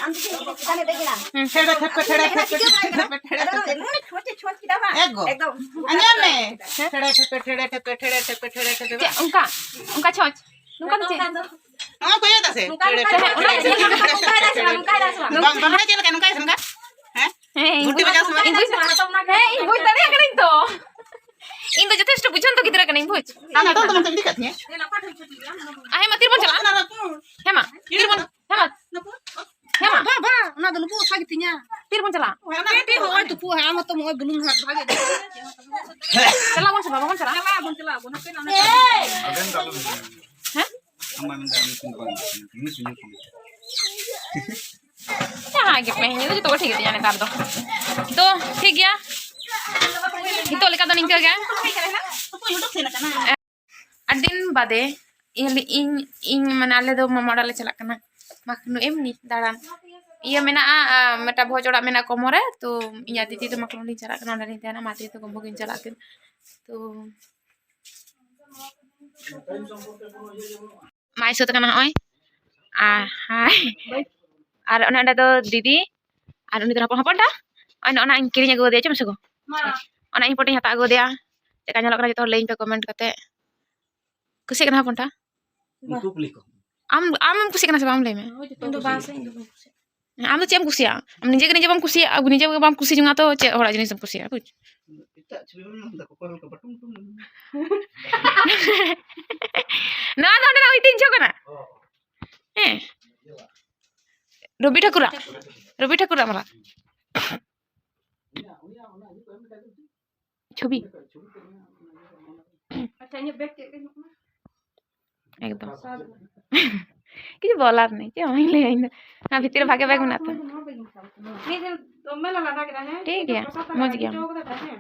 ᱟᱢ ᱫᱚ ᱪᱮᱫ ᱞᱮᱠᱟ ᱪᱮᱛᱟᱱ ᱨᱮ ᱫᱮᱡ ᱮᱱᱟ? ᱦᱩᱸ᱾ ᱴᱷᱮᱲᱮ ᱴᱷᱮᱯᱮ, ᱴᱷᱮᱲᱮ ᱴᱷᱮᱯᱮ, ᱴᱷᱮᱲᱮ ᱴᱷᱮᱯᱮ, ᱴᱷᱮᱲᱮ ᱴᱷᱮᱯᱮ᱾ ᱮᱠᱫᱚᱢ᱾ ᱟᱸᱡᱚᱢ ᱢᱮ᱾ ᱦᱮᱸ? ᱴᱷᱮᱲᱮ ᱴᱷᱮᱯᱮ, ᱴᱷᱮᱲᱮ ᱴᱷᱮᱯᱮ, ᱴᱷᱮᱲᱮ ᱴᱷᱮᱯᱮ, ᱴᱷᱮᱲᱮ ᱴᱷᱮᱯᱮ᱾ ᱪᱮᱫ ᱚᱱᱠᱟ? ᱚᱱᱠᱟ ᱪᱷᱚᱪ? ᱱᱚᱝᱠᱟ ᱫᱚ ᱪᱮᱫ? ᱱᱚᱣᱟ ᱠᱚ ᱤᱭᱟᱹᱭ ᱫᱟ ᱥᱮ? ᱱᱚᱝᱠᱟ, ᱱᱚᱝᱠᱟ, ᱱᱚᱝᱠᱟ, ᱱᱚᱝᱠᱟ, ᱱᱚᱝᱠᱟ, ᱱᱚᱝᱠᱟ, ᱱᱚᱝᱠᱟ᱾ ᱵᱟᱝ, ᱵᱟᱝ, ᱪᱮᱫ ᱞᱮᱠᱟ? ᱱᱚᱝᱠᱟ ᱥᱮ ᱱᱚᱝᱠᱟ? ᱦᱮᱸ? ᱦᱮᱸ, ᱜᱩᱴᱤ ᱵᱟᱡᱟᱣ ᱥᱚᱢᱚᱭ? ᱤᱧ ᱵᱩᱡᱽ, ᱦᱮᱸ, ᱤᱧ ᱵᱩᱡᱽ ᱫᱟᱲᱮᱭᱟᱜ ᱠᱟᱹᱱᱟᱹᱧ ᱛᱚ᱾ ᱤᱧ ᱫᱚ ᱡᱚᱛᱷᱮᱥᱴᱚ ᱵᱩᱡᱷᱟᱹᱱᱛᱚ ᱜᱤᱫᱽᱨᱟᱹ ᱠᱟᱹᱱᱟᱹᱧ, ᱵᱩᱡᱽ? ᱟᱢ ᱱᱤᱛᱚᱜ ᱫᱚ ᱢᱮᱱᱛᱮ ᱤᱫᱤ ᱠᱟᱜ ᱛᱤᱧᱟᱹ? ᱟ, ᱦᱮᱸ ᱢᱟ, ᱛᱤᱨᱵᱚᱱ ᱪᱟᱞᱟᱜᱼᱟ? ᱦᱮᱸ ᱢᱟ, ᱛᱤᱨᱵᱚᱱ, ᱦᱮᱸ ᱢᱟ᱾ ᱦᱮᱸ ᱢᱟ᱾ ᱵᱟ, ᱵᱟ, ᱚᱱᱟ ᱫᱚ ᱱᱩᱠᱩ ᱚᱥᱟ ᱜᱮᱛᱤᱧᱟ᱾ ᱛᱤᱨᱵᱚᱱ ᱪᱟᱞᱟᱜᱼᱟ? ᱦᱚᱸᱜᱼᱚᱭ ᱛᱩᱯᱩ, ᱦᱮᱸ, ᱟᱢ ᱦᱚᱸᱛᱚᱢ ᱱᱚᱜᱼᱚᱭ ᱵᱩᱞᱩᱝ ᱦᱟᱜ ᱵᱷᱟᱜᱮ᱾ ᱪᱟᱞᱟᱜ ᱵᱚᱱ ᱥᱮ ᱵᱟᱝ? ᱵᱟᱵᱚᱱ ᱪᱟᱞᱟᱜᱼᱟ? ᱪᱟᱞᱟᱜ ᱟᱵᱚᱱ, ᱪᱟᱞᱟᱜ ᱟᱵᱚᱱ᱾ ᱦᱟᱯᱮ ᱱᱚᱰᱮ᱾ ᱦᱮᱸ? ᱟᱢ ᱢᱟ ᱢᱮᱱᱫᱟ ᱧᱩᱛᱩᱢ ᱫᱚ ᱵᱟᱝ ᱧᱩᱛᱩᱢ, ᱧᱩᱛᱩᱢ, ᱧᱩᱛᱩᱢ᱾ ᱡᱟᱦᱟᱸ ᱜᱮ ᱯᱮ, ᱤᱧ ᱫᱚ ᱡᱚᱛᱚ ᱠᱚ ᱴᱷᱤᱠ ᱜᱮᱛᱤᱧᱟ ᱱᱮᱛᱟᱨ ᱫᱚ᱾ ᱛᱚ, ᱴᱷᱤᱠ ᱜᱮᱭᱟ, ᱱᱤᱛᱚᱜ ᱞᱮᱠᱟ ᱫᱚ ᱱᱤᱝᱠᱟᱹ ᱜᱮ᱾ ᱟᱹᱰᱤ ᱫᱤᱱ ᱵᱟᱫᱮ ᱤᱧ, ᱤᱧ, ᱤᱧ, ᱢᱟᱱᱮ, ᱟᱞᱮ ᱫᱚ ᱢᱟᱢᱟ ᱚᱲᱟᱜ ᱞᱮ ᱪᱟᱞᱟᱜ ᱠᱟᱱᱟ᱾ ᱢᱟᱠᱱᱩ ᱮᱢᱱᱤ ᱫᱟᱬᱟᱱ᱾ ᱤᱭᱟᱹ ᱢᱮᱱᱟᱜᱼᱟ, ᱟ, ᱢᱤᱫᱴᱟᱝ ᱵᱷᱚᱡᱽ ᱚᱲᱟᱜ ᱢᱮᱱᱟᱜᱼᱟ ᱠᱚᱢᱚᱨ ᱨᱮ, ᱛᱚ ᱤᱧ ᱟᱨ ᱫᱤᱫᱤ ᱫᱚ ᱢᱟᱠᱱᱩ ᱞᱤᱧ ᱪᱟᱞᱟᱜ ᱠᱟᱱᱟ, ᱚᱸᱰᱮ ᱞᱤᱧ ᱛᱟᱦᱮᱱᱟ, ᱢᱟ ᱫᱤᱫᱤ ᱛᱟᱠᱚ ᱵᱟᱹᱠᱤᱱ ᱪᱟᱞᱟᱜ ᱠᱤᱱ᱾ ᱛᱚ ᱢᱟᱭ ᱥᱟᱹᱛ ᱠᱟᱱᱟ ᱱᱚᱜᱼᱚᱭ᱾ ᱟᱨ ᱦᱟᱭ᱾ ᱟᱨ ᱚᱱᱮ ᱚᱸᱰᱮ ᱫᱚ ᱫᱤᱫᱤ, ᱟᱨ ᱩᱱᱤ ᱫᱚ ᱦᱚᱯᱚᱱ, ᱦᱚᱯᱚᱱ ᱴᱟ᱾ ᱚᱱᱮ ᱚᱱᱟ ᱤᱧ ᱠᱤᱨᱤᱧ ᱟᱹᱜᱩ ᱟᱫᱮᱭᱟ, ᱪᱚ ᱢᱮᱥᱮ ᱜᱚ᱾ ᱚᱱᱟ ᱤᱧ ᱦᱚᱯᱚᱱ ᱴᱟᱧ ᱦᱟᱛᱟᱣ ᱟᱹᱜᱩ ᱟᱫᱮᱭᱟ᱾ ᱪᱮᱫ ᱞᱮᱠᱟ ᱧᱮᱞᱚᱜ ᱠᱟᱱᱟ ᱡᱚᱛᱚ ᱦᱚᱲ ᱞᱟᱹᱭᱟᱹᱧ ᱯᱮ comment ᱠᱟᱛᱮ᱾ ᱠᱩᱥᱤᱜ ᱠᱟᱱᱟ ᱦᱚᱯᱚᱱ ᱴᱟ? ᱩᱱᱠᱩ ᱠᱩᱞᱤ ᱠᱚ᱾ ᱟᱢ, ᱟᱢᱮᱢ ᱠᱩᱥᱤᱜ ᱠᱟᱱᱟ ᱥᱮ ᱵᱟᱝ? ᱟᱢ ᱞᱟᱹᱭ ᱢᱮ᱾ ᱤᱧ ᱫᱚ ᱵᱟᱝ ᱥᱮ, ᱤᱧ ᱫᱚ ᱵᱟᱹᱧ ᱠᱩᱥᱤᱭᱟᱜᱼᱟ᱾ ᱟᱢ ᱫᱚ ᱪᱮᱫ ᱮᱢ ᱠᱩᱥᱤᱭᱟᱜᱼᱟ? ᱟᱢ ᱱᱤᱡᱮ ᱜᱮ ᱱᱤᱡᱮ ᱵᱟᱢ ᱠᱩᱥᱤᱭᱟᱜᱼᱟ, ᱟᱵᱚ ᱱᱤᱡᱮ ᱜᱮ ᱵᱟᱢ ᱠᱩᱥᱤ ᱡᱚᱝᱟ, ᱛᱚ ᱪᱮᱫ ᱦᱚᱲᱟᱜ ᱡᱤᱱᱤᱥ ᱮᱢ ᱠᱩᱥᱤᱭᱟᱜᱼᱟ, ᱵᱩᱡᱽ? ᱮᱴᱟᱜ ᱪᱷᱚᱵᱤ ᱵᱟᱢ ᱧᱟᱢ ᱮᱫᱟ, ᱠᱚᱠᱚᱭ ᱦᱚᱲ ᱠᱚ ᱵᱟᱴᱩᱢ ᱵᱟᱴᱩᱢ᱾ ᱱᱚᱣᱟ ᱫᱚ ᱚᱸᱰᱮᱱᱟᱜ ᱳᱭᱛᱤᱡᱽᱡᱷᱚ ᱠᱟᱱᱟ᱾ ᱚ᱾ ᱦᱮᱸ᱾ ᱨᱚᱵᱤ ᱴᱷᱟᱠᱩᱨᱟᱜ, ᱨᱚᱵᱤ ᱴᱷᱟᱠᱩᱨᱟᱜ ᱢᱟᱞᱟ᱾ ᱪᱷᱚᱵᱤ᱾ ᱟᱪᱪᱷᱟ, ᱤᱧᱟᱹᱜ ᱵᱮᱜᱽ ᱪᱮᱫ ᱞᱮᱠᱟ ᱧᱚᱜ ᱠᱟᱱᱟ? ᱮᱠᱫᱚᱢ᱾ ᱥᱟᱵ᱾ ᱠᱤᱪᱷᱩ ᱵᱚᱞᱟᱨ ᱱᱮᱭ, ᱪᱮᱫ ᱦᱚᱸ ᱵᱟᱹᱧ ᱞᱟᱹᱭᱟ ᱤᱧ ᱫᱚ᱾ ᱚᱱᱟ ᱵᱷᱤᱛᱤᱨ ᱨᱮ ᱵᱷᱟᱜᱮ ᱵᱮᱜᱽ ᱢᱮᱱᱟᱜ ᱛᱚ᱾ ᱢᱤᱫ ᱫᱤᱱ ᱫᱚᱢᱮ ᱞᱮ ᱞᱟᱸᱫᱟ ᱠᱮᱫᱟ, ᱦᱮᱸ? ᱴᱷᱤᱠ ᱜᱮᱭᱟ, ᱯᱨᱚᱥᱟᱫ ᱛᱟᱞᱮ ᱢᱚᱡᱽ ᱟᱹᱜᱩ ᱜᱮᱭᱟ᱾ ᱦᱚᱴᱚ ᱠᱟᱫᱟ ᱛᱚ, ᱦᱮᱸ?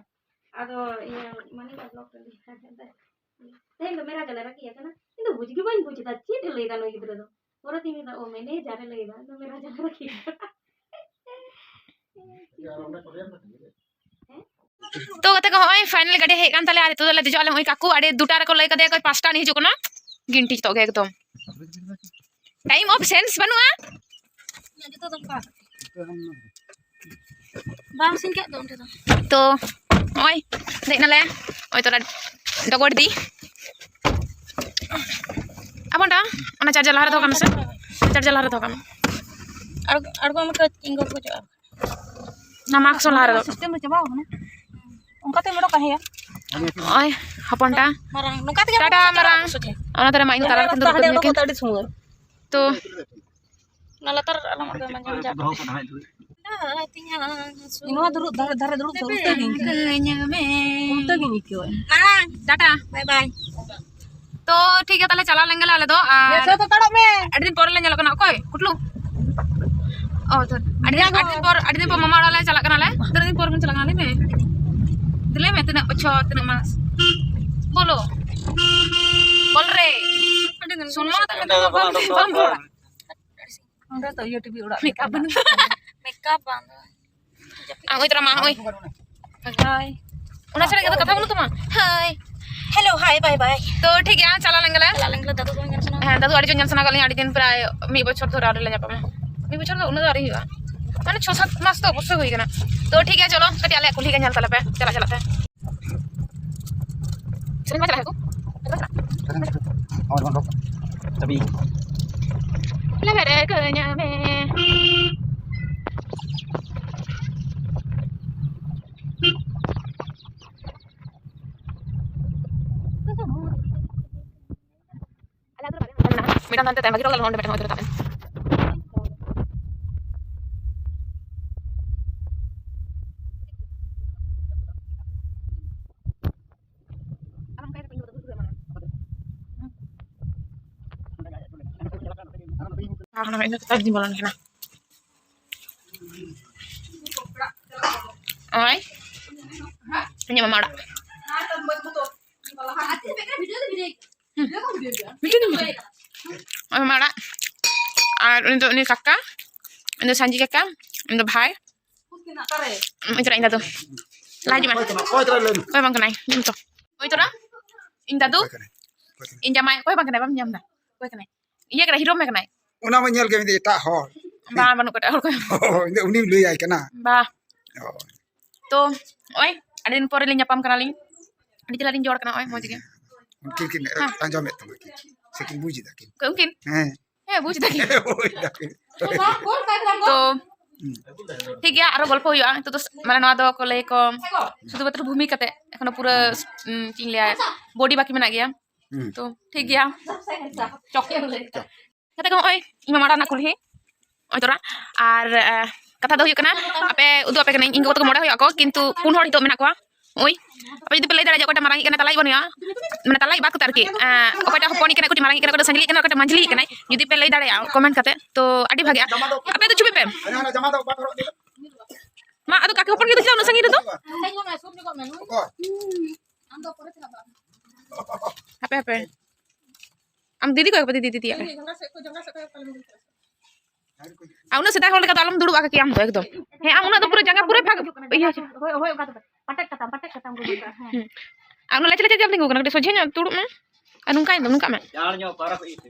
ᱟᱫᱚ ᱤᱭᱟᱹ ᱢᱟᱹᱱᱤᱡ ᱵᱞᱚᱠ ᱨᱮ ᱞᱟᱹᱭ ᱠᱟᱱ ᱛᱟᱦᱮᱸᱫ, "ᱛᱮᱦᱮᱧ ᱫᱚ ᱢᱮᱨᱟ ᱡᱟᱞᱮ ᱨᱟᱠᱷᱤ ᱠᱟᱱᱟ?" ᱤᱧ ᱫᱚ ᱵᱩᱡᱽ ᱜᱮ ᱵᱟᱹᱧ ᱵᱩᱡᱽ ᱮᱫᱟ, ᱪᱮᱫ ᱮ ᱞᱟᱹᱭ ᱮᱫᱟ ᱱᱩᱭ ᱜᱤᱫᱽᱨᱟᱹ ᱫᱚ᱾ ᱯᱚᱨᱮ ᱛᱤᱧ ᱢᱮᱱᱫᱟ, "ᱚ, ᱢᱮᱱᱮᱡᱟᱨ ᱮ ᱞᱟᱹᱭ ᱮᱫᱟ, ᱤᱧ ᱫᱚ ᱢᱮᱨᱟ ᱡᱟᱞᱮ ᱨᱟᱠᱷᱤ ᱠᱟᱱᱟ᱾" ᱛᱚ ᱜᱟᱛᱮ ᱠᱚ, ᱦᱚᱸᱜᱼᱚᱭ ᱯᱷᱟᱭᱱᱟᱞ ᱜᱟᱹᱰᱤ ᱦᱮᱡ ᱠᱟᱱ ᱛᱟᱞᱮᱭᱟ᱾ ᱟᱨ ᱱᱤᱛᱚᱜ ᱫᱚᱞᱮ ᱫᱮᱡᱚᱜ ᱟᱞᱮ᱾ ᱱᱚᱜᱼᱚᱭ ᱠᱟᱠᱩ ᱟᱹᱰᱤ ᱫᱩᱴᱟ ᱨᱮᱠᱚ ᱞᱟᱹᱭ ᱠᱟᱫᱮᱭᱟ, ᱚᱠᱚᱭ ᱯᱟᱸᱪᱴᱟ ᱟᱹᱱᱤᱡ ᱦᱤᱡᱩᱜ ᱠᱟᱱᱟ᱾ ᱜᱤᱱᱴᱤ ᱡᱚᱛᱚ ᱜᱮ ᱮᱠᱫᱚᱢ᱾ Time of sense ᱵᱟᱹᱱᱩᱜᱼᱟ᱾ ᱵᱟᱝ ᱥᱤᱧ ᱠᱟᱜ ᱫᱚ ᱚᱸᱰᱮ ᱫᱚ᱾ ᱛᱚ ᱱᱚᱜᱼᱚᱭ ᱫᱮᱡ ᱱᱟᱞᱮ, ᱱᱚᱜᱼᱚᱭ ᱛᱚᱨᱟ ᱰᱚᱜᱚᱨ ᱫᱤ᱾ ᱟᱵᱚᱱ ᱰᱟ, ᱚᱱᱟ charger ᱞᱟᱦᱟ ᱨᱮ ᱫᱚᱦᱚ ᱠᱟᱜ ᱢᱮᱥᱮ, charger ᱞᱟᱦᱟ ᱨᱮ ᱫᱚᱦᱚ ᱠᱟᱜ ᱢᱮ᱾ ᱟᱬᱜᱚ, ᱟᱬᱜᱚ ᱢᱮ, ᱤᱧ ᱜᱚᱞᱯᱚ ᱦᱚᱪᱚᱜᱼᱟ᱾ ᱚᱱᱟ mask ᱦᱚᱸ ᱞᱟᱦᱟ ᱨᱮ ᱫᱚᱦᱚ ᱠᱟᱜ ᱢᱮ᱾ System ᱫᱚ ᱪᱟᱵᱟᱣ ᱠᱟᱱᱟ᱾ ᱚᱱᱠᱟ ᱛᱮᱢ ᱚᱰᱚᱠᱟ, ᱦᱮᱸᱭᱟ? ᱱᱚᱜᱼᱚᱭ ᱦᱚᱯᱚᱱ ᱴᱟ᱾ ᱢᱟᱨᱟᱝ, ᱱᱚᱝᱠᱟ ᱛᱮᱜᱮ ᱴᱟᱴᱟ ᱚᱰᱚᱠ ᱢᱟᱨᱟᱝ᱾ ᱥᱚᱡᱷᱮ᱾ ᱚᱱᱟ ᱫᱷᱟᱨᱮ ᱢᱟ ᱤᱧ ᱫᱚ ᱛᱟᱞᱟ ᱨᱮ ᱨᱟᱥᱛᱟ ᱫᱩᱲᱩᱵ ᱦᱟᱸᱰᱮ ᱠᱟᱹᱱᱟᱹᱧ᱾ ᱚᱰᱚᱠᱚᱜ ᱛᱮ ᱟᱹᱰᱤ ᱥᱚᱢᱚᱭ᱾ ᱛᱚ ᱚᱱᱟ ᱞᱟᱛᱟᱨ ᱟᱞᱚᱢ ᱟᱬᱜᱚᱭ ᱢᱟ, ᱧᱟᱢ ᱡᱟᱜ᱾ ᱱᱚᱣᱟ ᱫᱩᱲᱩᱵ ᱫᱷᱟᱨᱮ, ᱫᱷᱟᱨᱮ ᱫᱩᱲᱩᱵ ᱫᱚ ᱩᱞᱴᱟᱹ ᱜᱤᱧ ᱟᱹᱭᱠᱟᱹᱣᱟ᱾ ᱩᱞᱴᱟᱹ ᱜᱤᱧ ᱟᱹᱭᱠᱟᱹᱣᱟ᱾ ᱢᱟᱲᱟᱝ᱾ ᱴᱟᱴᱟ᱾ Bye bye᱾ ᱛᱚ ᱴᱷᱤᱠ ᱜᱮᱭᱟ, ᱛᱟᱦᱞᱮ ᱪᱟᱞᱟᱣ ᱞᱮᱱ ᱜᱮᱞᱮ ᱟᱞᱮ ᱫᱚ᱾ ᱟᱨ ᱦᱮᱸ, ᱛᱚ ᱛᱟᱲᱟᱢ ᱢᱮ᱾ ᱟᱹᱰᱤ ᱫᱤᱱ ᱯᱚᱨ ᱞᱮ ᱧᱮᱞᱚᱜ ᱠᱟᱱᱟ᱾ ᱚᱠᱚᱭ? ᱠᱩᱴᱞᱩ? ᱚ, ᱛᱚ ᱟᱹᱰᱤ ᱫᱤᱱ, ᱟᱹᱰᱤ ᱫᱤᱱ ᱯᱚᱨ, ᱟᱹᱰᱤ ᱫᱤᱱ ᱯᱚᱨ ᱢᱟᱢᱟ ᱚᱲᱟᱜ ᱞᱮ ᱪᱟᱞᱟᱜ ᱠᱟᱱᱟᱞᱮ᱾ ᱛᱤᱱᱟᱹᱜ ᱫᱤᱱ ᱯᱚᱨ ᱵᱚᱱ ᱪᱟᱞᱟᱜ ᱠᱟᱱᱟ, ᱞᱟᱹᱭ ᱢᱮ? ᱞᱟᱹᱭ ᱢᱮ, ᱛᱤᱱᱟᱹᱜ ᱵᱚᱪᱷᱚᱨ, ᱛᱤᱱᱟᱹᱜ ᱢᱟᱥ? ᱵᱚᱞᱚ᱾ ᱵᱚᱞ ᱨᱮ᱾ ᱥᱩᱱᱢᱟ ᱛᱟᱠᱚ ᱫᱚ ᱵᱟᱢ, ᱵᱟᱢ ᱨᱚᱲᱟ᱾ ᱚᱸᱰᱮ ᱛᱚ ᱤᱭᱟᱹ TV ᱚᱲᱟᱜ ᱢᱮᱠᱟᱯ ᱵᱟᱹᱱᱩᱜ ᱛᱟᱢᱟ᱾ ᱢᱮᱠᱟᱯ ᱵᱟᱝ ᱫᱚ᱾ ᱟᱢ ᱚᱭ ᱛᱚᱨᱟ ᱢᱟ, ᱚᱭ᱾ ᱦᱟᱭ᱾ ᱚᱱᱟ ᱪᱷᱟᱲᱟ ᱤᱧᱟᱹᱜ ᱫᱚ ᱠᱟᱛᱷᱟ ᱵᱟᱹᱱᱩᱜ ᱛᱟᱢᱟ᱾ ᱦᱟᱭ᱾ Hello, hi, bye, bye᱾ ᱛᱚ ᱴᱷᱤᱠ ᱜᱮᱭᱟ, ᱪᱟᱞᱟᱣ ᱞᱮᱱ ᱜᱮᱞᱮ᱾ ᱪᱟᱞᱟᱣ ᱞᱮᱱ ᱜᱮᱞᱮ, ᱫᱟᱫᱩ ᱠᱚ ᱧᱮᱞ ᱥᱟᱱᱟ᱾ ᱦᱮᱸ, ᱫᱟᱫᱩ ᱟᱹᱰᱤ ᱡᱳᱨ ᱧᱮᱞ ᱥᱟᱱᱟ ᱠᱟᱫ ᱞᱤᱧᱟ, ᱟᱹᱰᱤ ᱫᱤᱱ, ᱯᱨᱟᱭ ᱢᱤᱫ ᱵᱚᱪᱷᱚᱨ ᱫᱷᱚᱨᱮ ᱟᱹᱣᱨᱤ ᱞᱮ ᱧᱟᱯᱟᱢᱟ᱾ ᱢᱤᱫ ᱵᱚᱪᱷᱚᱨ ᱫᱚ ᱩᱱᱟᱹᱜ ᱫᱚ ᱟᱹᱣᱨᱤ ᱦᱩᱭᱩᱜᱼᱟ, ᱢᱟᱱᱮ ᱪᱷᱚ ᱥᱟᱛ ᱢᱟᱥ ᱫᱚ ᱚᱵᱚᱥᱥᱳᱭ ᱦᱩᱭ ᱠᱟᱱᱟ᱾ ᱛᱚ ᱴᱷᱤᱠ ᱜᱮᱭᱟ, ᱪᱚᱞᱚ ᱠᱟᱹᱴᱤᱡ ᱟᱞᱮᱭᱟᱜ ᱠᱩᱞᱦᱤ ᱜᱮ ᱧᱮᱞ ᱛᱟᱞᱮ ᱯᱮ ᱪᱟᱞᱟᱜ ᱪᱟᱞᱟᱜ ᱛᱮ᱾ ᱥᱮᱨᱮᱧ ᱢᱟ ᱪᱟᱞᱟᱜ ᱦᱩᱭᱩᱜ᱾ ᱪᱟᱵᱤ᱾ ᱠᱟᱹᱧᱟ ᱢᱮ᱾ ᱢᱤᱫᱴᱟᱝ ᱦᱟᱱᱛᱮ ᱛᱟᱭᱚᱢ ᱵᱟᱹᱜᱤ ᱦᱚᱴᱚ ᱠᱟᱜ ᱞᱮ, ᱱᱚᱸᱰᱮ ᱢᱤᱫᱴᱟᱝ ᱦᱚᱭᱛᱳ ᱨᱟᱠᱟᱵ ᱮᱱ᱾ ᱟᱨ ᱚᱱᱟ ᱤᱧ ᱫᱚ ᱛᱟᱭᱚᱢ ᱛᱤᱧ ᱵᱚᱞᱚᱱ ᱠᱟᱱᱟ᱾ ᱳᱭ, ᱤᱧᱟᱹᱜ ᱢᱟᱢᱟ ᱚᱲᱟᱜ᱾ ᱦᱩᱸ᱾ ᱢᱤᱫᱴᱮᱱ ᱜᱮ ᱢᱮᱱᱟᱜᱼᱟ᱾ ᱳᱭ, ᱢᱟᱢᱟ ᱚᱲᱟᱜ᱾ ᱟᱨ ᱩᱱᱤ ᱫᱚ, ᱩᱱᱤ ᱠᱟᱠᱟ, ᱩᱱᱤ ᱫᱚ ᱥᱟᱸᱡᱤ ᱠᱟᱠᱟ, ᱩᱱᱤ ᱫᱚ ᱵᱷᱟᱭ᱾ ᱩᱱᱤ ᱠᱟᱱᱟ ᱤᱧ ᱫᱟᱫᱩ᱾ ᱞᱟᱦᱟ ᱦᱤᱡᱩᱜ ᱢᱮ᱾ ᱚᱠᱚᱭ ᱠᱟᱱᱟᱭ? ᱞᱟᱹᱭ ᱢᱮ᱾ ᱚᱠᱚᱭ ᱵᱟᱝ ᱠᱟᱱᱟᱭ? ᱧᱩᱢ ᱛᱚ᱾ ᱳᱭ ᱛᱚᱨᱟ, ᱤᱧ ᱫᱟᱫᱩ, ᱚᱠᱚᱭ ᱠᱟᱱᱟᱭ? ᱚᱠᱚᱭ ᱠᱟᱱᱟᱭ? ᱤᱧ ᱡᱟᱢᱟᱭ, ᱚᱠᱚᱭ ᱵᱟᱝ ᱠᱟᱱᱟᱭ? ᱵᱟᱢ ᱧᱟᱢ ᱮᱫᱟ? ᱚᱠᱚᱭ ᱠᱟᱱᱟᱭ? ᱤᱭᱟᱹ ᱠᱟᱱᱟᱭ, ᱦᱤᱨᱳ ᱢᱮ ᱠᱟᱱᱟᱭ᱾ ᱚᱱᱟ ᱢᱟ ᱧᱮᱞ ᱜᱮ ᱢᱤᱫ ᱮᱴᱟᱜ ᱦᱚᱲ᱾ ᱵᱟᱝ, ᱵᱟᱹᱱᱩᱜ ᱠᱚᱣᱟ ᱮᱴᱟᱜ ᱦᱚᱲ ᱠᱚ᱾ ᱚ, ᱤᱧ ᱫᱚ ᱩᱱᱤᱢ ᱞᱟᱹᱭᱟᱭ ᱠᱟᱱᱟ᱾ ᱵᱟ᱾ ᱚ᱾ ᱛᱚ, ᱱᱚᱜᱼᱚᱭ, ᱟᱹᱰᱤ ᱫᱤᱱ ᱯᱚᱨᱮ ᱞᱤᱧ ᱧᱟᱯᱟᱢ ᱠᱟᱱᱟᱞᱤᱧ᱾ ᱟᱹᱰᱤ ᱪᱮᱦᱨᱟ ᱞᱤᱧ ᱡᱚᱲ ᱠᱟᱱᱟ, ᱱᱚᱜᱼᱚᱭ, ᱢᱚᱡᱽ ᱜᱮ᱾ ᱩᱱᱠᱤᱱ ᱠᱤᱱ ᱦᱮᱸ᱾ ᱟᱸᱡᱚᱢᱮᱫ ᱛᱟᱢᱟ ᱠᱤᱱ᱾ ᱥᱮ ᱠᱤᱱ ᱵᱩᱡᱽ ᱮᱫᱟ ᱠᱤᱱ? ᱚᱠᱚᱭ ᱩᱱᱠᱤᱱ? ᱦᱮᱸ᱾ ᱦᱮᱸ, ᱵᱩᱡᱽ ᱮᱫᱟ ᱠᱤᱱ᱾ ᱵᱩᱡᱽ ᱮᱫᱟ ᱠᱤᱱ᱾ ᱛᱚ, ᱦᱩᱸ᱾ ᱴᱷᱤᱠ ᱜᱮᱭᱟ, ᱟᱨᱚ ᱜᱚᱞᱯᱚ ᱦᱩᱭᱩᱜᱼᱟ᱾ ᱱᱤᱛᱚᱜ ᱫᱚ ᱥ-, ᱢᱟᱱᱮ, ᱱᱚᱣᱟ ᱫᱚ ᱠᱚ ᱞᱟᱹᱭ ᱠᱚ ᱥᱩᱫᱷᱩ ᱢᱟᱛᱨᱚ ᱵᱷᱩᱢᱤ ᱠᱟᱛᱮ, ᱮᱠᱷᱚᱱᱳ ᱯᱩᱨᱟᱹ, ᱩᱸ, ᱪᱮᱫ ᱤᱧ ᱞᱟᱹᱭᱟ, ᱵᱚᱰᱤ ᱵᱟᱹᱠᱤ ᱢᱮᱱᱟᱜ ᱜᱮᱭᱟ᱾ ᱦᱩᱸ᱾ ᱛᱚ, ᱴᱷᱤᱠ ᱜᱮᱭᱟ᱾ ᱪᱚ᱾ ᱜᱟᱛᱮ ᱠᱚ, ᱱᱚᱜᱼᱚᱭ ᱤᱧ ᱢᱟᱢᱟ ᱚᱲᱟᱜ ᱨᱮᱱᱟᱜ ᱠᱩᱞᱦᱤ᱾ ᱱᱚᱜᱼᱚᱭ ᱛᱚᱨᱟ᱾ ᱟᱨ, ᱮ, ᱠᱟᱛᱷᱟ ᱫᱚ ᱦᱩᱭᱩᱜ ᱠᱟᱱᱟ, ᱟᱯᱮ ᱩᱫᱩᱜ ᱟᱯᱮ ᱠᱟᱹᱱᱟᱹᱧ, ᱤᱧ ᱜᱚᱜᱚ ᱛᱟᱠᱚ ᱢᱚᱬᱮ ᱦᱩᱭᱩᱜ ᱟᱠᱚ, ᱠᱤᱱᱛᱩ ᱯᱩᱱ ᱦᱚᱲ ᱱᱤᱛᱚᱜ ᱢᱮᱱᱟᱜ ᱠᱚᱣᱟ᱾ ᱳᱭ, ᱟᱯᱮ ᱡᱩᱫᱤ ᱯᱮ ᱞᱟᱹᱭ ᱫᱟᱲᱮᱭᱟᱜᱼᱟ, ᱚᱠᱚᱭᱴᱟᱜ ᱢᱟᱨᱟᱝᱤᱡ ᱠᱟᱱᱟ, ᱛᱟᱞᱟᱭᱤᱡ ᱵᱟᱹᱱᱩᱭᱟ, ᱢᱟᱱᱮ ᱛᱟᱞᱟᱭᱤᱡ ᱵᱟᱫ ᱠᱟᱛᱮ ᱟᱨᱠᱤ, ᱮ, ᱚᱠᱚᱭᱴᱟᱜ ᱦᱚᱯᱚᱱᱤᱡ ᱠᱟᱱᱟ, ᱚᱠᱚᱭᱴᱟᱜ ᱢᱟᱨᱟᱝᱤᱡ ᱠᱟᱱᱟ, ᱚᱠᱚᱭᱴᱟᱜ ᱥᱟᱺᱜᱤᱧᱤᱡ ᱠᱟᱱᱟ, ᱚᱠᱚᱭᱴᱟᱜ ᱢᱟᱹᱡᱷᱤᱞᱤᱡ ᱠᱟᱱᱟᱭ, ᱡᱩᱫᱤ ᱯᱮ ᱞᱟᱹᱭ ᱫᱟᱲᱮᱭᱟᱜᱼᱟ ᱠᱚᱢᱮᱱᱴ ᱠᱟᱛᱮ, ᱛᱚ ᱟᱹᱰᱤ ᱵᱷᱟᱜᱮᱜᱼᱟ᱾ ᱟᱯᱮ ᱫᱚ ᱪᱷᱩᱵᱤ ᱯᱮ᱾ ᱢᱟ, ᱟᱫᱚ ᱠᱟᱠᱤ ᱦᱚᱯᱚᱱ ᱜᱮ ᱫᱚ ᱪᱮᱫᱟᱜ ᱩᱱᱟᱹᱜ ᱥᱟᱺᱜᱤᱧ ᱨᱮᱫᱚ? ᱦᱟᱯᱮ, ᱦᱟᱯᱮ᱾ ᱟᱢ ᱫᱤᱫᱤ ᱠᱚᱭᱚᱜ ᱯᱮ, ᱫᱤᱫᱤ, ᱫᱤᱫᱤ, ᱦᱟᱯᱮ᱾ ᱟᱨ ᱩᱱᱟᱹᱜ ᱥᱮᱫᱟᱭ ᱦᱚᱲ ᱞᱮᱠᱟ ᱫᱚ ᱟᱞᱚᱢ ᱫᱩᱲᱩᱵᱼᱟ ᱠᱟᱠᱤ, ᱟᱢ ᱫᱚ ᱮᱠᱫᱚᱢ᱾ ᱦᱮᱸ, ᱟᱢ ᱩᱱᱟᱹᱜ ᱫᱚ ᱯᱩᱨᱟᱹ ᱡᱟᱸᱜᱟ ᱯᱩᱨᱟᱹ ᱵᱷᱟᱜ-, ᱤᱭᱟᱹ᱾ ᱦᱳᱭ, ᱦᱳᱭ, ᱚᱱᱠᱟ ᱫᱚ ᱵᱟᱝ᱾ ᱯᱟᱴᱮᱫ ᱠᱟᱛᱟᱢ, ᱯᱟᱴᱮᱫ ᱠᱟᱛᱟᱢ ᱜᱚᱜᱚ ᱫᱚ᱾ ᱦᱮᱸ᱾ ᱦᱩᱸ᱾ ᱟᱨ ᱩᱱᱟᱹᱜ ᱞᱟᱪᱮ ᱞᱟᱪᱮ ᱫᱚ ᱟᱞᱚᱢ ᱛᱤᱸᱜᱩ ᱠᱟᱱᱟ, ᱠᱟᱹᱴᱤᱡ ᱥᱚᱡᱷᱮ ᱧᱚᱜ ᱫᱩᱲᱩᱵ ᱢᱮ᱾ ᱟᱨ ᱱᱚᱝᱠᱟᱭ ᱢᱮ, ᱱᱚᱝᱠᱟᱜ ᱢᱮ᱾ ᱪᱟᱬ ᱧᱚᱜ ᱯᱟᱨᱚᱢ ᱤᱫᱤ ᱯᱮ᱾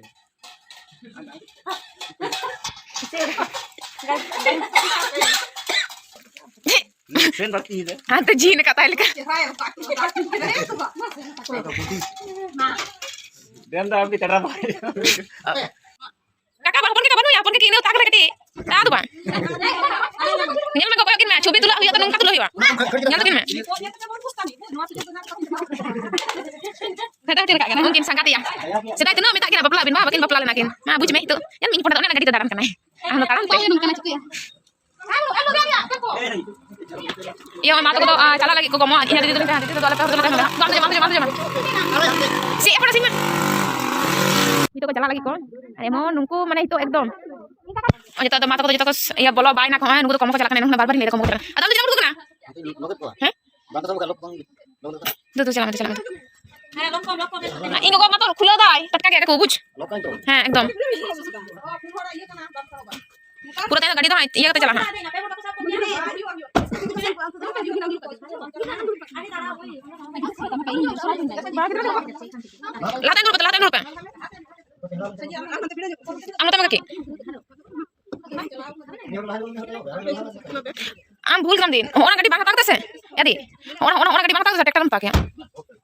ᱯᱮᱱ ᱵᱟᱹᱲᱛᱤ ᱮᱫᱟ᱾ ᱦᱟᱱᱛᱮ ᱡᱤᱱ ᱠᱟᱛᱟᱭ ᱞᱮᱠᱟ᱾ ᱫᱮᱱ ᱫᱚ ᱟᱢ ᱜᱮ ᱪᱟᱰᱨᱟ ᱵᱟᱭ᱾ ᱠᱟᱠᱟ ᱵᱟ ᱦᱚᱯᱚᱱ ᱜᱮ ᱵᱟᱹᱱᱩᱭᱟ, ᱦᱚᱯᱚᱱ ᱠᱟᱹᱴᱤᱡ ᱤᱧ ᱫᱚ ᱛᱟᱠ ᱨᱮ ᱠᱟᱹᱴᱤᱡ᱾ ᱛᱟ ᱫᱚ ᱵᱟᱝ᱾ ᱧᱮᱞ ᱢᱮ ᱜᱚ, ᱠᱚᱭᱚᱜ ᱠᱤᱱ ᱢᱮ, ᱪᱷᱚᱵᱤ ᱛᱩᱞᱟᱹᱜ ᱦᱩᱭᱩᱜᱼᱟ ᱛᱚ, ᱱᱚᱝᱠᱟ ᱛᱩᱞᱟᱹᱜ ᱦᱩᱭᱩᱜᱼᱟ᱾ ᱧᱮᱞ ᱛᱟᱹᱠᱤᱱ ᱢᱮ᱾ ᱯᱷᱮᱰᱟ ᱦᱟᱹᱴᱤᱧ ᱨᱟᱠᱟᱵ ᱠᱟᱱᱟ, ᱩᱱᱠᱤᱱ ᱥᱟᱸᱜᱟᱛᱤᱭᱟ᱾ ᱥᱮᱫᱟᱭ ᱛᱤᱱᱟᱹᱜ ᱢᱮᱛᱟᱜ ᱠᱤᱱᱟ ᱵᱟᱯᱞᱟᱜ ᱵᱤᱱ, ᱵᱟᱝ, ᱵᱟᱹᱠᱤᱱ ᱵᱟᱯᱞᱟ ᱞᱮᱱᱟ ᱠᱤᱱ᱾ ᱢᱟ ᱵᱩᱡᱽ ᱢᱮ ᱱᱤᱛᱚᱜ, ᱧᱮᱞ ᱢᱮ ᱤᱧ ᱯᱚᱴᱟ ᱫᱚ ᱚᱱᱮ ᱚᱱᱟ ᱜᱟᱹᱰᱤ ᱛᱮ ᱫᱟᱬᱟᱱ ᱠᱟᱱᱟᱭ᱾ ᱟᱨ ᱱᱚᱝᱠᱟ ᱟᱢ ᱛᱟᱣ ᱱᱚᱝᱠᱟᱱᱟ ᱪᱤᱠᱟᱹᱭᱟ? ᱤᱭᱟᱹ, ᱢᱟ ᱛᱟᱠᱚ ᱫᱚ, ᱟ, ᱪᱟᱞᱟᱜ ᱞᱟᱹᱜᱤᱫ ᱠᱚ ᱜᱚᱢᱚᱜᱼᱟ᱾ ᱤᱧ ᱫᱤᱫᱤ ᱫᱚ ᱱᱤᱛᱚᱜ ᱫᱚ ᱟᱞᱮ ᱯᱮ ᱦᱚᱲ ᱫᱚ ᱱᱚᱰᱮ ᱢᱮᱱᱟᱜᱼᱟ᱾ ᱫᱚ ᱟᱢ ᱫᱚ ᱡᱚᱢ, ᱟᱢ ᱫᱚ ᱡᱚᱢ, ᱟᱢ ᱫᱚ ᱡᱚᱢ᱾ ᱥᱤ ᱮᱯ ᱨᱮ ᱥᱤᱧ ᱢᱮ᱾ ᱱᱤᱛᱚᱜ ᱠᱚ ᱪᱟᱞᱟᱜ ᱞᱟᱹᱜᱤᱫ ᱠᱚ᱾ ᱟᱨ ᱮᱢᱚᱱ ᱱᱩᱠᱩ ᱢᱟᱱᱮ ᱱᱤᱛᱚᱜ ᱮᱠᱫᱚᱢ᱾ ᱡᱚᱛᱚ ᱫᱚ ᱢᱟ ᱛᱟᱠᱚ ᱫᱚ ᱡᱚᱛᱚ ᱠᱚ ᱤᱭᱟᱹ ᱵᱚᱞᱚ ᱵᱟᱭ ᱱᱟ ᱠᱚ, ᱦᱮᱸ, ᱱᱩᱠᱩ ᱫᱚ ᱠᱚᱢ ᱠᱚ ᱪᱟᱞᱟᱜ ᱠᱟᱱᱟ, ᱮᱱᱦᱚᱸ ᱵᱟᱨ ᱵᱟᱨ ᱤᱧ ᱞᱟᱹᱭ ᱫᱟ ᱠᱚᱢ ᱠᱚ ᱪᱟᱞᱟᱜ ᱠᱟᱱᱟ᱾ ᱟᱫᱚ ᱟᱢ ᱫᱚ ᱪᱮᱫ ᱮᱢ ᱩᱰᱩᱠ ᱠᱟᱱᱟ? ᱦᱮᱸ? ᱫᱩ, ᱫᱩ, ᱪᱟᱞᱟᱜ ᱢᱮ, ᱪᱟᱞᱟᱜ ᱢᱮ᱾ ᱤᱧ ᱜᱚᱜᱚ ᱢᱟ ᱛᱚ ᱠᱷᱩᱞᱟᱹᱣ ᱫᱟᱭ, ᱴᱟᱴᱠᱟ ᱜᱮ ᱠᱚ ᱵᱩᱡᱽ᱾ ᱦᱮᱸ, ᱮᱠᱫᱚᱢ᱾ ᱯᱩᱨᱟᱹ ᱛᱮ ᱜᱟᱹᱰᱤ ᱫᱚ ᱦᱟᱸᱜ ᱤᱭᱟᱹ ᱠᱟᱛᱮ ᱪᱟᱞᱟᱜᱼᱟ ᱦᱟᱸᱜ᱾ ᱞᱟᱦᱟ ᱛᱮ ᱫᱩᱲᱩᱵ ᱯᱮ, ᱞᱟᱦᱟ ᱛᱮ ᱫᱩᱲᱩᱵ ᱯᱮ᱾ ᱟᱢ ᱱᱚᱛᱮ ᱢᱮ ᱠᱟᱹᱠᱤ᱾ ᱟᱢ ᱵᱷᱩᱞ ᱠᱮᱫᱟᱢ ᱫᱤᱱ᱾ ᱦᱚᱸᱜᱼᱚ ᱱᱟ ᱜᱟᱹᱰᱤ ᱵᱟᱝ ᱦᱟᱛᱟᱣ ᱠᱟᱛᱮ ᱥᱮ, ᱮ ᱫᱤ, ᱦᱚᱸᱜᱼᱚ ᱱᱟ, ᱦᱚᱸᱜᱼᱚ ᱱᱟ ᱜᱟᱹᱰᱤ ᱵᱟᱝ ᱦᱟᱛᱟᱣ ᱠᱟᱛᱮ ᱥᱮ, ᱴᱨᱟᱠᱴᱟᱨ ᱮᱢ ᱦᱟᱛᱟᱣ ᱠᱮᱭᱟ᱾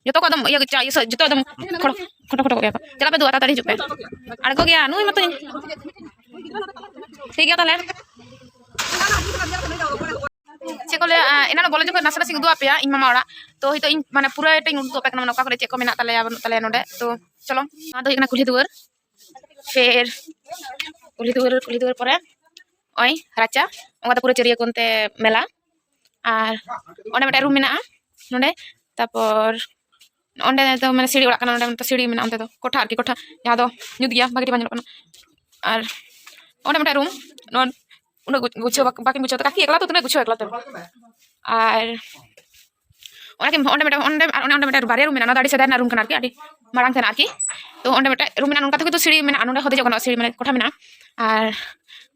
ᱡᱚᱛᱚ ᱠᱚ ᱟᱫᱚᱢ ᱤᱭᱟᱹ ᱪᱟ, ᱤᱭᱟᱹ ᱥᱮ, ᱡᱚᱛᱚ ᱟᱫᱚᱢ ᱠᱷᱚᱴᱚ, ᱠᱷᱚᱴᱚ, ᱠᱷᱚᱴᱚ ᱠᱚᱜ ᱜᱮᱭᱟ ᱠᱚ᱾ ᱪᱟᱞᱟᱜ ᱯᱮ ᱫᱩ, ᱛᱟᱲᱟᱛᱟᱲᱤ ᱦᱤᱡᱩᱜ ᱯᱮ᱾ ᱟᱬᱜᱚ ᱜᱮᱭᱟ ᱱᱩᱭ ᱢᱟᱛᱚ᱾ ᱴᱷᱤᱠ ᱜᱮᱭᱟ ᱛᱟᱦᱞᱮ᱾ ᱪᱮᱫ ᱠᱚ ᱞᱟᱹᱭᱟ, ᱟ, ᱮᱱᱟᱱ ᱵᱚᱞᱚ ᱡᱚᱠᱷᱚᱱ ᱱᱟᱥᱮ ᱱᱟᱥᱮᱧ ᱩᱫᱩᱜ ᱟᱯᱮᱭᱟ ᱤᱧ ᱢᱟᱢᱟ ᱚᱲᱟᱜ, ᱛᱚ ᱦᱤᱛᱚᱜ ᱤᱧ ᱢᱟᱱᱮ ᱯᱩᱨᱟᱹ ᱮᱴᱟᱜ ᱤᱧ ᱩᱫᱩᱜ ᱟᱯᱮ ᱠᱟᱱᱟ, ᱢᱟᱱᱮ ᱚᱠᱟ ᱠᱚᱨᱮ ᱪᱮᱫ ᱠᱚ ᱢᱮᱱᱟᱜ ᱛᱟᱞᱮᱭᱟ ᱵᱟᱹᱱᱩᱜ ᱛᱟᱞᱮᱭᱟ ᱱᱚᱰᱮ᱾ ᱛᱚ ᱪᱚᱞᱚ, ᱱᱚᱣᱟ ᱫᱚ ᱦᱩᱭᱩᱜ ᱠᱟᱱᱟ ᱠᱩᱞᱦᱤ ᱫᱩᱣᱟᱹᱨ᱾ ᱯᱷᱮᱨ ᱠᱩᱞᱦᱤ ᱫᱩᱣᱟᱹᱨ, ᱠᱩᱞᱦᱤ ᱫᱩᱣᱟᱹᱨ ᱯᱚᱨᱮ ᱱᱚᱜᱼᱚᱭ ᱨᱟᱪᱟ, ᱚᱱᱠᱟ ᱫᱚ ᱯᱩᱨᱟᱹ ᱪᱟᱹᱨᱭᱟᱹ ᱠᱚ ᱚᱱᱛᱮ ᱢᱮᱞᱟ᱾ ᱟᱨ ᱚᱸᱰᱮ ᱢᱤᱫᱴᱮᱱ ᱨᱩᱢ ᱢᱮᱱᱟᱜᱼᱟ ᱱᱚᱰᱮ, ᱛᱟᱨᱯᱚᱨ ᱚᱸᱰᱮ ᱫᱚ ᱢᱟᱱᱮ ᱥᱤᱲᱤ ᱚᱲᱟᱜ ᱠᱟᱱᱟ, ᱚᱸᱰᱮ ᱢᱤᱫᱴᱮᱱ ᱥᱤᱲᱤ ᱢᱮᱱᱟᱜᱼᱟ ᱚᱱᱛᱮ ᱫᱚ, ᱠᱚᱴᱷᱟ ᱟᱨᱠᱤ, ᱠᱚᱴᱷᱟ ᱡᱟᱦᱟᱸ ᱫᱚ ᱧᱩᱛ ᱜᱮᱭᱟ, ᱵᱷᱟᱜᱮ ᱴᱷᱤᱠ ᱵᱟᱝ ᱧᱮᱞᱚᱜ ᱠᱟᱱᱟ᱾ ᱟᱨ ᱚᱸᱰᱮ ᱢᱤᱫᱴᱮᱱ ᱨᱩᱢ, ᱱᱚᱣᱟ ᱩᱱᱟᱹᱜ ᱜᱩ-, ᱜᱩᱪᱷᱟᱹᱣ ᱵᱟᱠ-, ᱵᱟᱹᱠᱤᱱ ᱜᱩᱪᱷᱟᱹᱣ ᱛᱮ, ᱠᱟᱠᱤ ᱮᱠᱞᱟ ᱛᱚ ᱛᱤᱱᱟᱹᱜ ᱜᱩᱪᱷᱟᱹᱣ ᱮᱠᱞᱟ ᱛᱮ᱾ ᱟᱨ ᱚᱱᱟᱠᱤᱱ ᱚᱸᱰᱮ ᱢᱤᱫᱴᱮᱱ, ᱚᱸᱰᱮ ᱟᱨ ᱚᱱᱮ ᱚᱸᱰᱮ ᱢᱤᱫᱴᱮᱱ ᱵᱟᱨᱭᱟ ᱨᱩᱢ ᱢᱮᱱᱟᱜᱼᱟ, ᱚᱱᱟ ᱫᱚ ᱟᱹᱰᱤ ᱥᱮᱫᱟᱭ ᱨᱮᱱᱟᱜ ᱨᱩᱢ ᱠᱟᱱᱟ ᱟᱨᱠᱤ, ᱟᱹᱰᱤ ᱢᱟᱲᱟᱝ ᱛᱮᱱᱟᱜ ᱟᱨᱠᱤ᱾ ᱛᱚ ᱚᱸᱰᱮ ᱢᱤᱫᱴᱮᱱ ᱨᱩᱢ ᱢᱮᱱᱟᱜᱼᱟ, ᱱᱚᱝᱠᱟ ᱛᱮᱜᱮ ᱛᱚ ᱥᱤᱲᱤ ᱢᱮᱱᱟᱜᱼᱟ, ᱱᱚᱸᱰᱮ ᱦᱚᱸ ᱫᱮᱡᱚᱜ ᱜᱟᱱᱚᱜᱼᱟ, ᱥᱤᱲᱤ ᱢᱟᱱᱮ ᱠᱚᱴᱷᱟ ᱢᱮᱱᱟᱜᱼᱟ᱾ ᱟᱨ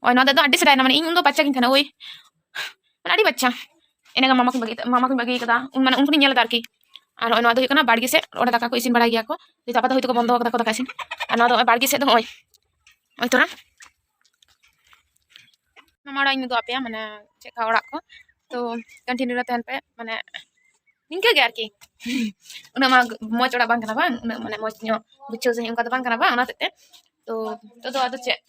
ᱱᱚᱜᱼᱚᱭ ᱱᱚᱣᱟ ᱫᱚ ᱟᱹᱰᱤ ᱥᱮᱫᱟᱭ ᱨᱮᱱᱟᱜ, ᱢᱟᱱᱮ ᱤᱧ ᱩᱱ ᱫᱚ ᱵᱟᱪᱪᱟ ᱜᱤᱧ ᱛᱟᱦᱮᱱᱟ, ᱳᱭ ᱢᱟᱱᱮ ᱟᱹᱰᱤ ᱵᱟᱪᱪᱟ, ᱮᱱᱮ ᱜᱮ ᱢᱟᱢᱟ ᱠᱤᱱ ᱵᱟᱹᱜᱤ, ᱢᱟᱢᱟ ᱠᱤᱱ ᱵᱟᱹᱜᱤ ᱠᱟᱫᱟ, ᱩᱱ ᱢᱟᱱᱮ ᱩᱱᱠᱤᱱ ᱧᱮᱞ ᱮᱫᱟ ᱟᱨᱠᱤ᱾ ᱟᱨ ᱱᱚᱜᱼᱚᱭ ᱱᱚᱣᱟ ᱫᱚ ᱦᱩᱭᱩᱜ ᱠᱟᱱᱟ ᱵᱟᱲᱜᱮ ᱥᱮᱫ, ᱚᱸᱰᱮ ᱫᱟᱠᱟ ᱠᱚ ᱤᱥᱤᱱ ᱵᱟᱲᱟᱭ ᱜᱮᱭᱟ ᱠᱚ, ᱱᱤᱛᱚᱜ ᱟᱯᱟᱛᱚᱛᱚ ᱦᱚᱭᱛᱳ ᱠᱚ ᱵᱚᱱᱫᱚ ᱠᱟᱫᱟ ᱠᱚ ᱫᱟᱠᱟ ᱤᱥᱤᱱ᱾ ᱟᱨ ᱱᱚᱣᱟ ᱫᱚ ᱱᱚᱜᱼᱚᱭ ᱵᱟᱲᱜᱮ ᱥᱮᱫ ᱫᱚ ᱱᱚᱜᱼᱚᱭ, ᱱᱚᱜᱼᱚᱭ ᱛᱚᱨᱟ ᱢᱟᱢᱟ ᱚᱲᱟᱜ ᱤᱧ ᱩᱫᱩᱜ ᱟᱯᱮᱭᱟ, ᱢᱟᱱᱮ ᱪᱮᱫ ᱞᱮᱠᱟ ᱚᱲᱟᱜ ᱠᱚ᱾ ᱛᱚ continue ᱨᱮ ᱛᱟᱦᱮᱱ ᱯᱮ, ᱢᱟᱱᱮ ᱱᱤᱝᱠᱟᱹ ᱜᱮ ᱟᱨᱠᱤ᱾ ᱩᱱᱟᱹᱜ ᱢᱟ ᱢᱚᱡᱽ ᱚᱲᱟᱜ ᱵᱟᱝ ᱠᱟᱱᱟ ᱵᱟᱝ, ᱩᱱᱟᱹᱜ ᱢᱟᱱᱮ ᱢᱚᱡᱽ ᱧᱚᱜ ᱜᱩᱪᱷᱟᱹᱣ ᱥᱟᱺᱦᱤᱡ ᱚᱱᱠᱟ ᱫᱚ ᱵᱟᱝ ᱠᱟᱱᱟ ᱵᱟᱝ, ᱚᱱᱟ ᱦᱚᱛᱮᱡ ᱛᱮ᱾ ᱛᱚ ᱱᱤᱛᱚᱜ ᱫᱚ ᱟᱫᱚ ᱪᱮᱫ,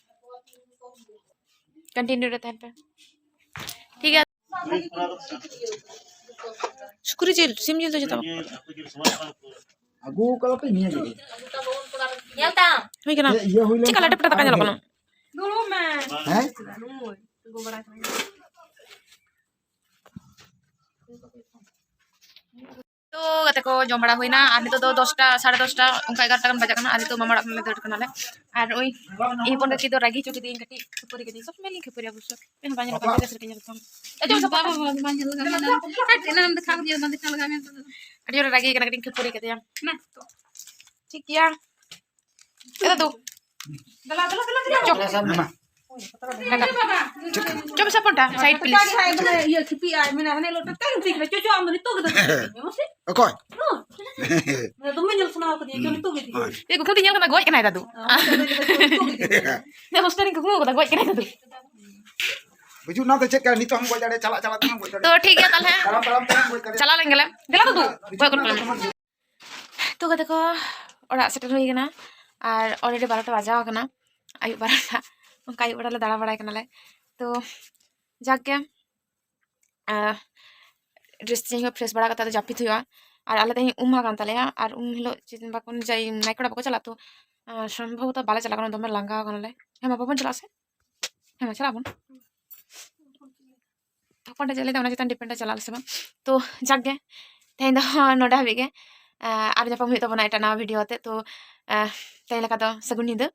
ᱠᱚᱱᱴᱤᱱᱤᱭᱩ ᱨᱮ ᱛᱟᱦᱮᱱ ᱯᱮ᱾ ᱴᱷᱤᱠ ᱜᱮᱭᱟ᱾ ᱥᱩᱠᱨᱤ ᱡᱤᱞ, ᱥᱤᱢ ᱡᱤᱞ ᱫᱚ ᱡᱚᱛᱚ ᱟᱹᱜᱩ ᱠᱟᱫᱟ ᱯᱮ ᱱᱤᱭᱟᱹ ᱜᱮ᱾ ᱧᱮᱞ ᱛᱟᱢ᱾ ᱦᱩᱭ ᱠᱟᱱᱟ᱾ ᱪᱮᱫ ᱤᱭᱟᱹ ᱦᱩᱭ ᱞᱮᱱᱠᱷᱟᱱ ᱪᱮᱫᱠᱟ ᱞᱟᱴᱮ ᱯᱟᱴᱟ ᱫᱟᱠᱟ ᱧᱮᱞᱚᱜ ᱠᱟᱱᱟ? ᱫᱩᱲᱩᱵ ᱢᱮ᱾ ᱦᱮᱸ? ᱛᱚ ᱜᱟᱛᱮ ᱠᱚ, ᱡᱚᱢ ᱵᱟᱲᱟ ᱦᱩᱭᱱᱟ ᱟᱨ ᱱᱤᱛᱚᱜ ᱫᱚ ᱫᱚᱥᱴᱟ, ᱥᱟᱲᱮ ᱫᱚᱥᱴᱟ, ᱚᱱᱠᱟ ᱮᱜᱟᱨᱚᱴᱟ ᱜᱟᱱ ᱵᱟᱡᱟᱜ ᱠᱟᱱᱟ᱾ ᱟᱨ ᱱᱤᱛᱚᱜ ᱢᱟᱢᱟ ᱚᱲᱟᱜ ᱠᱷᱚᱱ ᱞᱮ ᱫᱟᱹᱲ ᱠᱟᱱᱟᱞᱮ᱾ ᱟᱨ ᱳᱭ ᱤᱧ ᱦᱚᱯᱚᱱ ᱠᱟᱹᱠᱤ ᱫᱚ ᱨᱟᱹᱜᱤ ᱦᱚᱪᱚ ᱠᱤᱫᱤᱧ ᱠᱟᱹᱴᱤᱡ, ᱠᱷᱟᱹᱯᱟᱹᱨᱤ ᱠᱤᱫᱤᱧ, ᱥᱚᱵ ᱥᱚᱢᱚᱭ ᱞᱤᱧ ᱠᱷᱟᱹᱯᱟᱹᱨᱤᱭᱟ ᱚᱵᱚᱥᱥᱚ᱾ ᱪᱮᱫ ᱦᱚᱸ ᱵᱟᱝ ᱧᱮᱞᱚᱜ ᱠᱟᱱᱟ, ᱵᱟᱵᱟ ᱵᱟᱝ ᱧᱮᱞᱚᱜ ᱠᱟᱱᱟ᱾ ᱟᱹᱰᱤ ᱡᱳᱨᱮ ᱨᱟᱹᱜᱤ ᱠᱟᱱᱟ, ᱠᱟᱹᱴᱤᱡ ᱤᱧ ᱠᱷᱟᱹᱯᱟᱹᱨᱤ ᱠᱮᱫᱮᱭᱟ᱾ ᱴᱷᱤᱠ ᱜᱮᱭᱟ᱾ ᱮ ᱫᱟᱫᱩ᱾ ᱫᱮᱞᱟ, ᱫᱮᱞᱟ, ᱫᱮᱞᱟ, ᱫᱮᱞᱟ᱾ ᱪᱚ᱾ ᱦᱮᱸ, ᱢᱟ᱾ ᱴᱟᱴᱟ᱾ ᱪᱚ, ᱵᱮᱥᱟ ᱯᱚᱱᱴᱟ, side please. ᱴᱟᱴᱠᱟ ᱜᱮ ᱦᱟᱸᱜ ᱮᱠᱫᱚᱢᱮ ᱤᱭᱟᱹ ᱠᱷᱤᱯᱤᱜ ᱟᱭ, ᱢᱮᱱᱟ, ᱦᱟᱱᱮ ᱞᱚ, ᱴᱟᱴᱠᱟ ᱜᱮᱢ ᱴᱷᱤᱠ ᱠᱟᱱᱟ᱾ ᱪᱚ, ᱪᱚ, ᱟᱢ ᱫᱚ ᱱᱤᱛᱚᱜ ᱜᱮ ᱫᱟᱫᱩ ᱴᱷᱤᱠ ᱢᱮ, ᱢᱟᱥᱮ᱾ ᱚᱠᱚᱭ? ᱦᱚᱸ᱾ ᱢᱟᱱᱮ ᱫᱚᱢᱮ ᱧᱮᱞ ᱥᱟᱱᱟ ᱠᱟᱫᱤᱧᱟ, ᱪᱚ, ᱱᱤᱛᱚᱜ ᱜᱮ ᱤᱫᱤ ᱠᱚᱢᱮ᱾ ᱮ, ᱠᱩᱠᱢᱩ ᱛᱮ ᱧᱮᱞ ᱠᱟᱫᱟ, ᱜᱚᱡ ᱠᱟᱱᱟᱭ ᱫᱟᱫᱩ᱾ ᱦᱚᱸ, ᱱᱤᱛᱚᱜ ᱜᱮ ᱤᱫᱤ ᱠᱚᱢᱮ᱾ ᱦᱚᱥᱴᱮᱞ ᱨᱤᱧ ᱠᱩᱠᱢᱩ ᱠᱟᱫᱟ, ᱜᱚᱡ ᱠᱟᱱᱟᱭ ᱫᱟᱫᱩ᱾ ᱵᱩᱡᱩᱜ ᱱᱟ ᱫᱚ ᱪᱮᱫ ᱠᱟᱱᱟ, ᱱᱤᱛᱚᱜ ᱦᱚᱸ ᱜᱚᱡ ᱫᱟᱲᱮᱭᱟᱜᱼᱟ, ᱪᱟᱞᱟᱜ, ᱪᱟᱞᱟᱜ ᱛᱮᱦᱚᱸ ᱜᱚᱡ ᱫᱟᱲᱮᱭᱟᱜᱼᱟ᱾ ᱛᱚ, ᱴᱷᱤᱠ ᱜᱮᱭᱟ ᱛᱟᱦᱞᱮ᱾ ᱛᱟᱲᱟᱢ, ᱛᱟᱲᱟᱢ ᱛᱮᱦᱚᱸ ᱜᱚᱡ ᱫᱟᱲᱮᱭᱟᱜᱼᱟ᱾ ᱪᱟᱞᱟᱣ ᱞᱮᱱ ᱜᱮᱞᱮ᱾ ᱫᱮᱞᱟ ᱫᱟᱫᱩ, ᱜᱚᱡ ᱜᱚᱫ ᱠᱟᱞᱟᱝ ᱢᱮ᱾ ᱛᱚ ᱜᱟᱛᱮ ᱠᱚ, ᱚᱲᱟᱜ ᱥᱮᱴᱮᱨ ᱦᱩᱭ ᱠᱟᱱᱟ᱾ ᱟᱨ already ᱵᱟᱨᱚᱴᱟ ᱵᱟᱡᱟᱣ ᱠᱟᱱᱟ, ᱟᱹᱭᱩᱵ ᱵᱟᱨᱚᱴᱟ᱾ ᱚᱱᱠᱟ ᱟᱹᱭᱩᱵ ᱵᱮᱲᱟ ᱞᱮ ᱫᱟᱬᱟ ᱵᱟᱲᱟᱭ ᱠᱟᱱᱟᱞᱮ᱾ ᱛᱚ ᱡᱟᱠ ᱜᱮ, ᱟᱨ dress change ᱦᱚᱸ fresh ᱵᱟᱲᱟ ᱠᱟᱛᱮ ᱟᱫᱚ ᱡᱟᱹᱯᱤᱫ ᱦᱩᱭᱩᱜᱼᱟ᱾ ᱟᱨ ᱟᱞᱮ ᱛᱮᱦᱮᱧ ᱩᱢ ᱢᱟᱦᱟ ᱠᱟᱱ ᱛᱟᱞᱮᱭᱟ, ᱟᱨ ᱩᱱ ᱦᱤᱞᱳᱜ ᱪᱮᱫ ᱵᱟᱠᱚ ᱡᱟᱭ, ᱱᱟᱭᱠᱮ ᱚᱲᱟᱜ ᱵᱟᱠᱚ ᱪᱟᱞᱟᱜᱼᱟ, ᱛᱚ, ᱟᱨ ᱥᱚᱢᱵᱷᱚᱵᱚᱛᱚ ᱵᱟᱞᱮ ᱪᱟᱞᱟᱜ ᱠᱟᱱᱟ, ᱫᱚᱢᱮ ᱞᱟᱸᱜᱟ ᱠᱟᱱᱟᱞᱮ᱾ ᱦᱮᱸ ᱢᱟ, ᱵᱟᱵᱚᱱ ᱪᱟᱞᱟᱜᱼᱟ ᱥᱮ? ᱦᱮᱸ ᱢᱟ, ᱪᱟᱞᱟᱜ ᱟᱵᱚᱱ᱾ ᱦᱚᱯᱚᱱ ᱴᱷᱮᱱ ᱪᱮᱫ ᱞᱟᱹᱭᱫᱟ, ᱚᱱᱟ ᱪᱮᱛᱟᱱ depend ᱮ ᱪᱟᱞᱟᱜ ᱟᱞᱮ ᱥᱮ ᱵᱟᱝ᱾ ᱛᱚ ᱡᱟᱠ ᱜᱮ, ᱛᱮᱦᱮᱧ ᱫᱚ ᱱᱚᱰᱮ ᱦᱟᱹᱵᱤᱡ ᱜᱮ᱾ ᱟᱨ ᱧᱟᱯᱟᱢ ᱦᱩᱭᱩᱜ ᱛᱟᱵᱚᱱᱟ ᱮᱴᱟᱜ ᱱᱟᱣᱟ video ᱟᱛᱮ᱾ ᱛᱚ ᱛᱮᱦᱮᱧ ᱞᱮᱠᱟ ᱫᱚ ᱥᱟᱹᱜᱩᱱ ᱧᱤᱫᱟᱹ,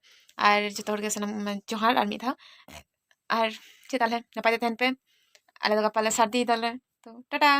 ᱟᱨ ᱡᱚᱛᱚ ᱦᱚᱲ ᱜᱮ ᱥᱟᱱᱟᱢ ᱡᱚᱦᱟᱨ ᱟᱨ ᱢᱤᱫ ᱫᱷᱟᱣ᱾ ᱟᱨ ᱪᱮᱫ ᱛᱟᱦᱞᱮ, ᱱᱟᱯᱟᱭ ᱛᱮ ᱛᱟᱦᱮᱱ ᱯᱮ᱾ ᱟᱞᱮ ᱫᱚ ᱜᱟᱯᱟ ᱞᱮ ᱥᱟᱹᱨᱫᱤᱭ ᱫᱟᱞᱮ᱾ ᱛᱚ ᱴᱟᱴᱟ᱾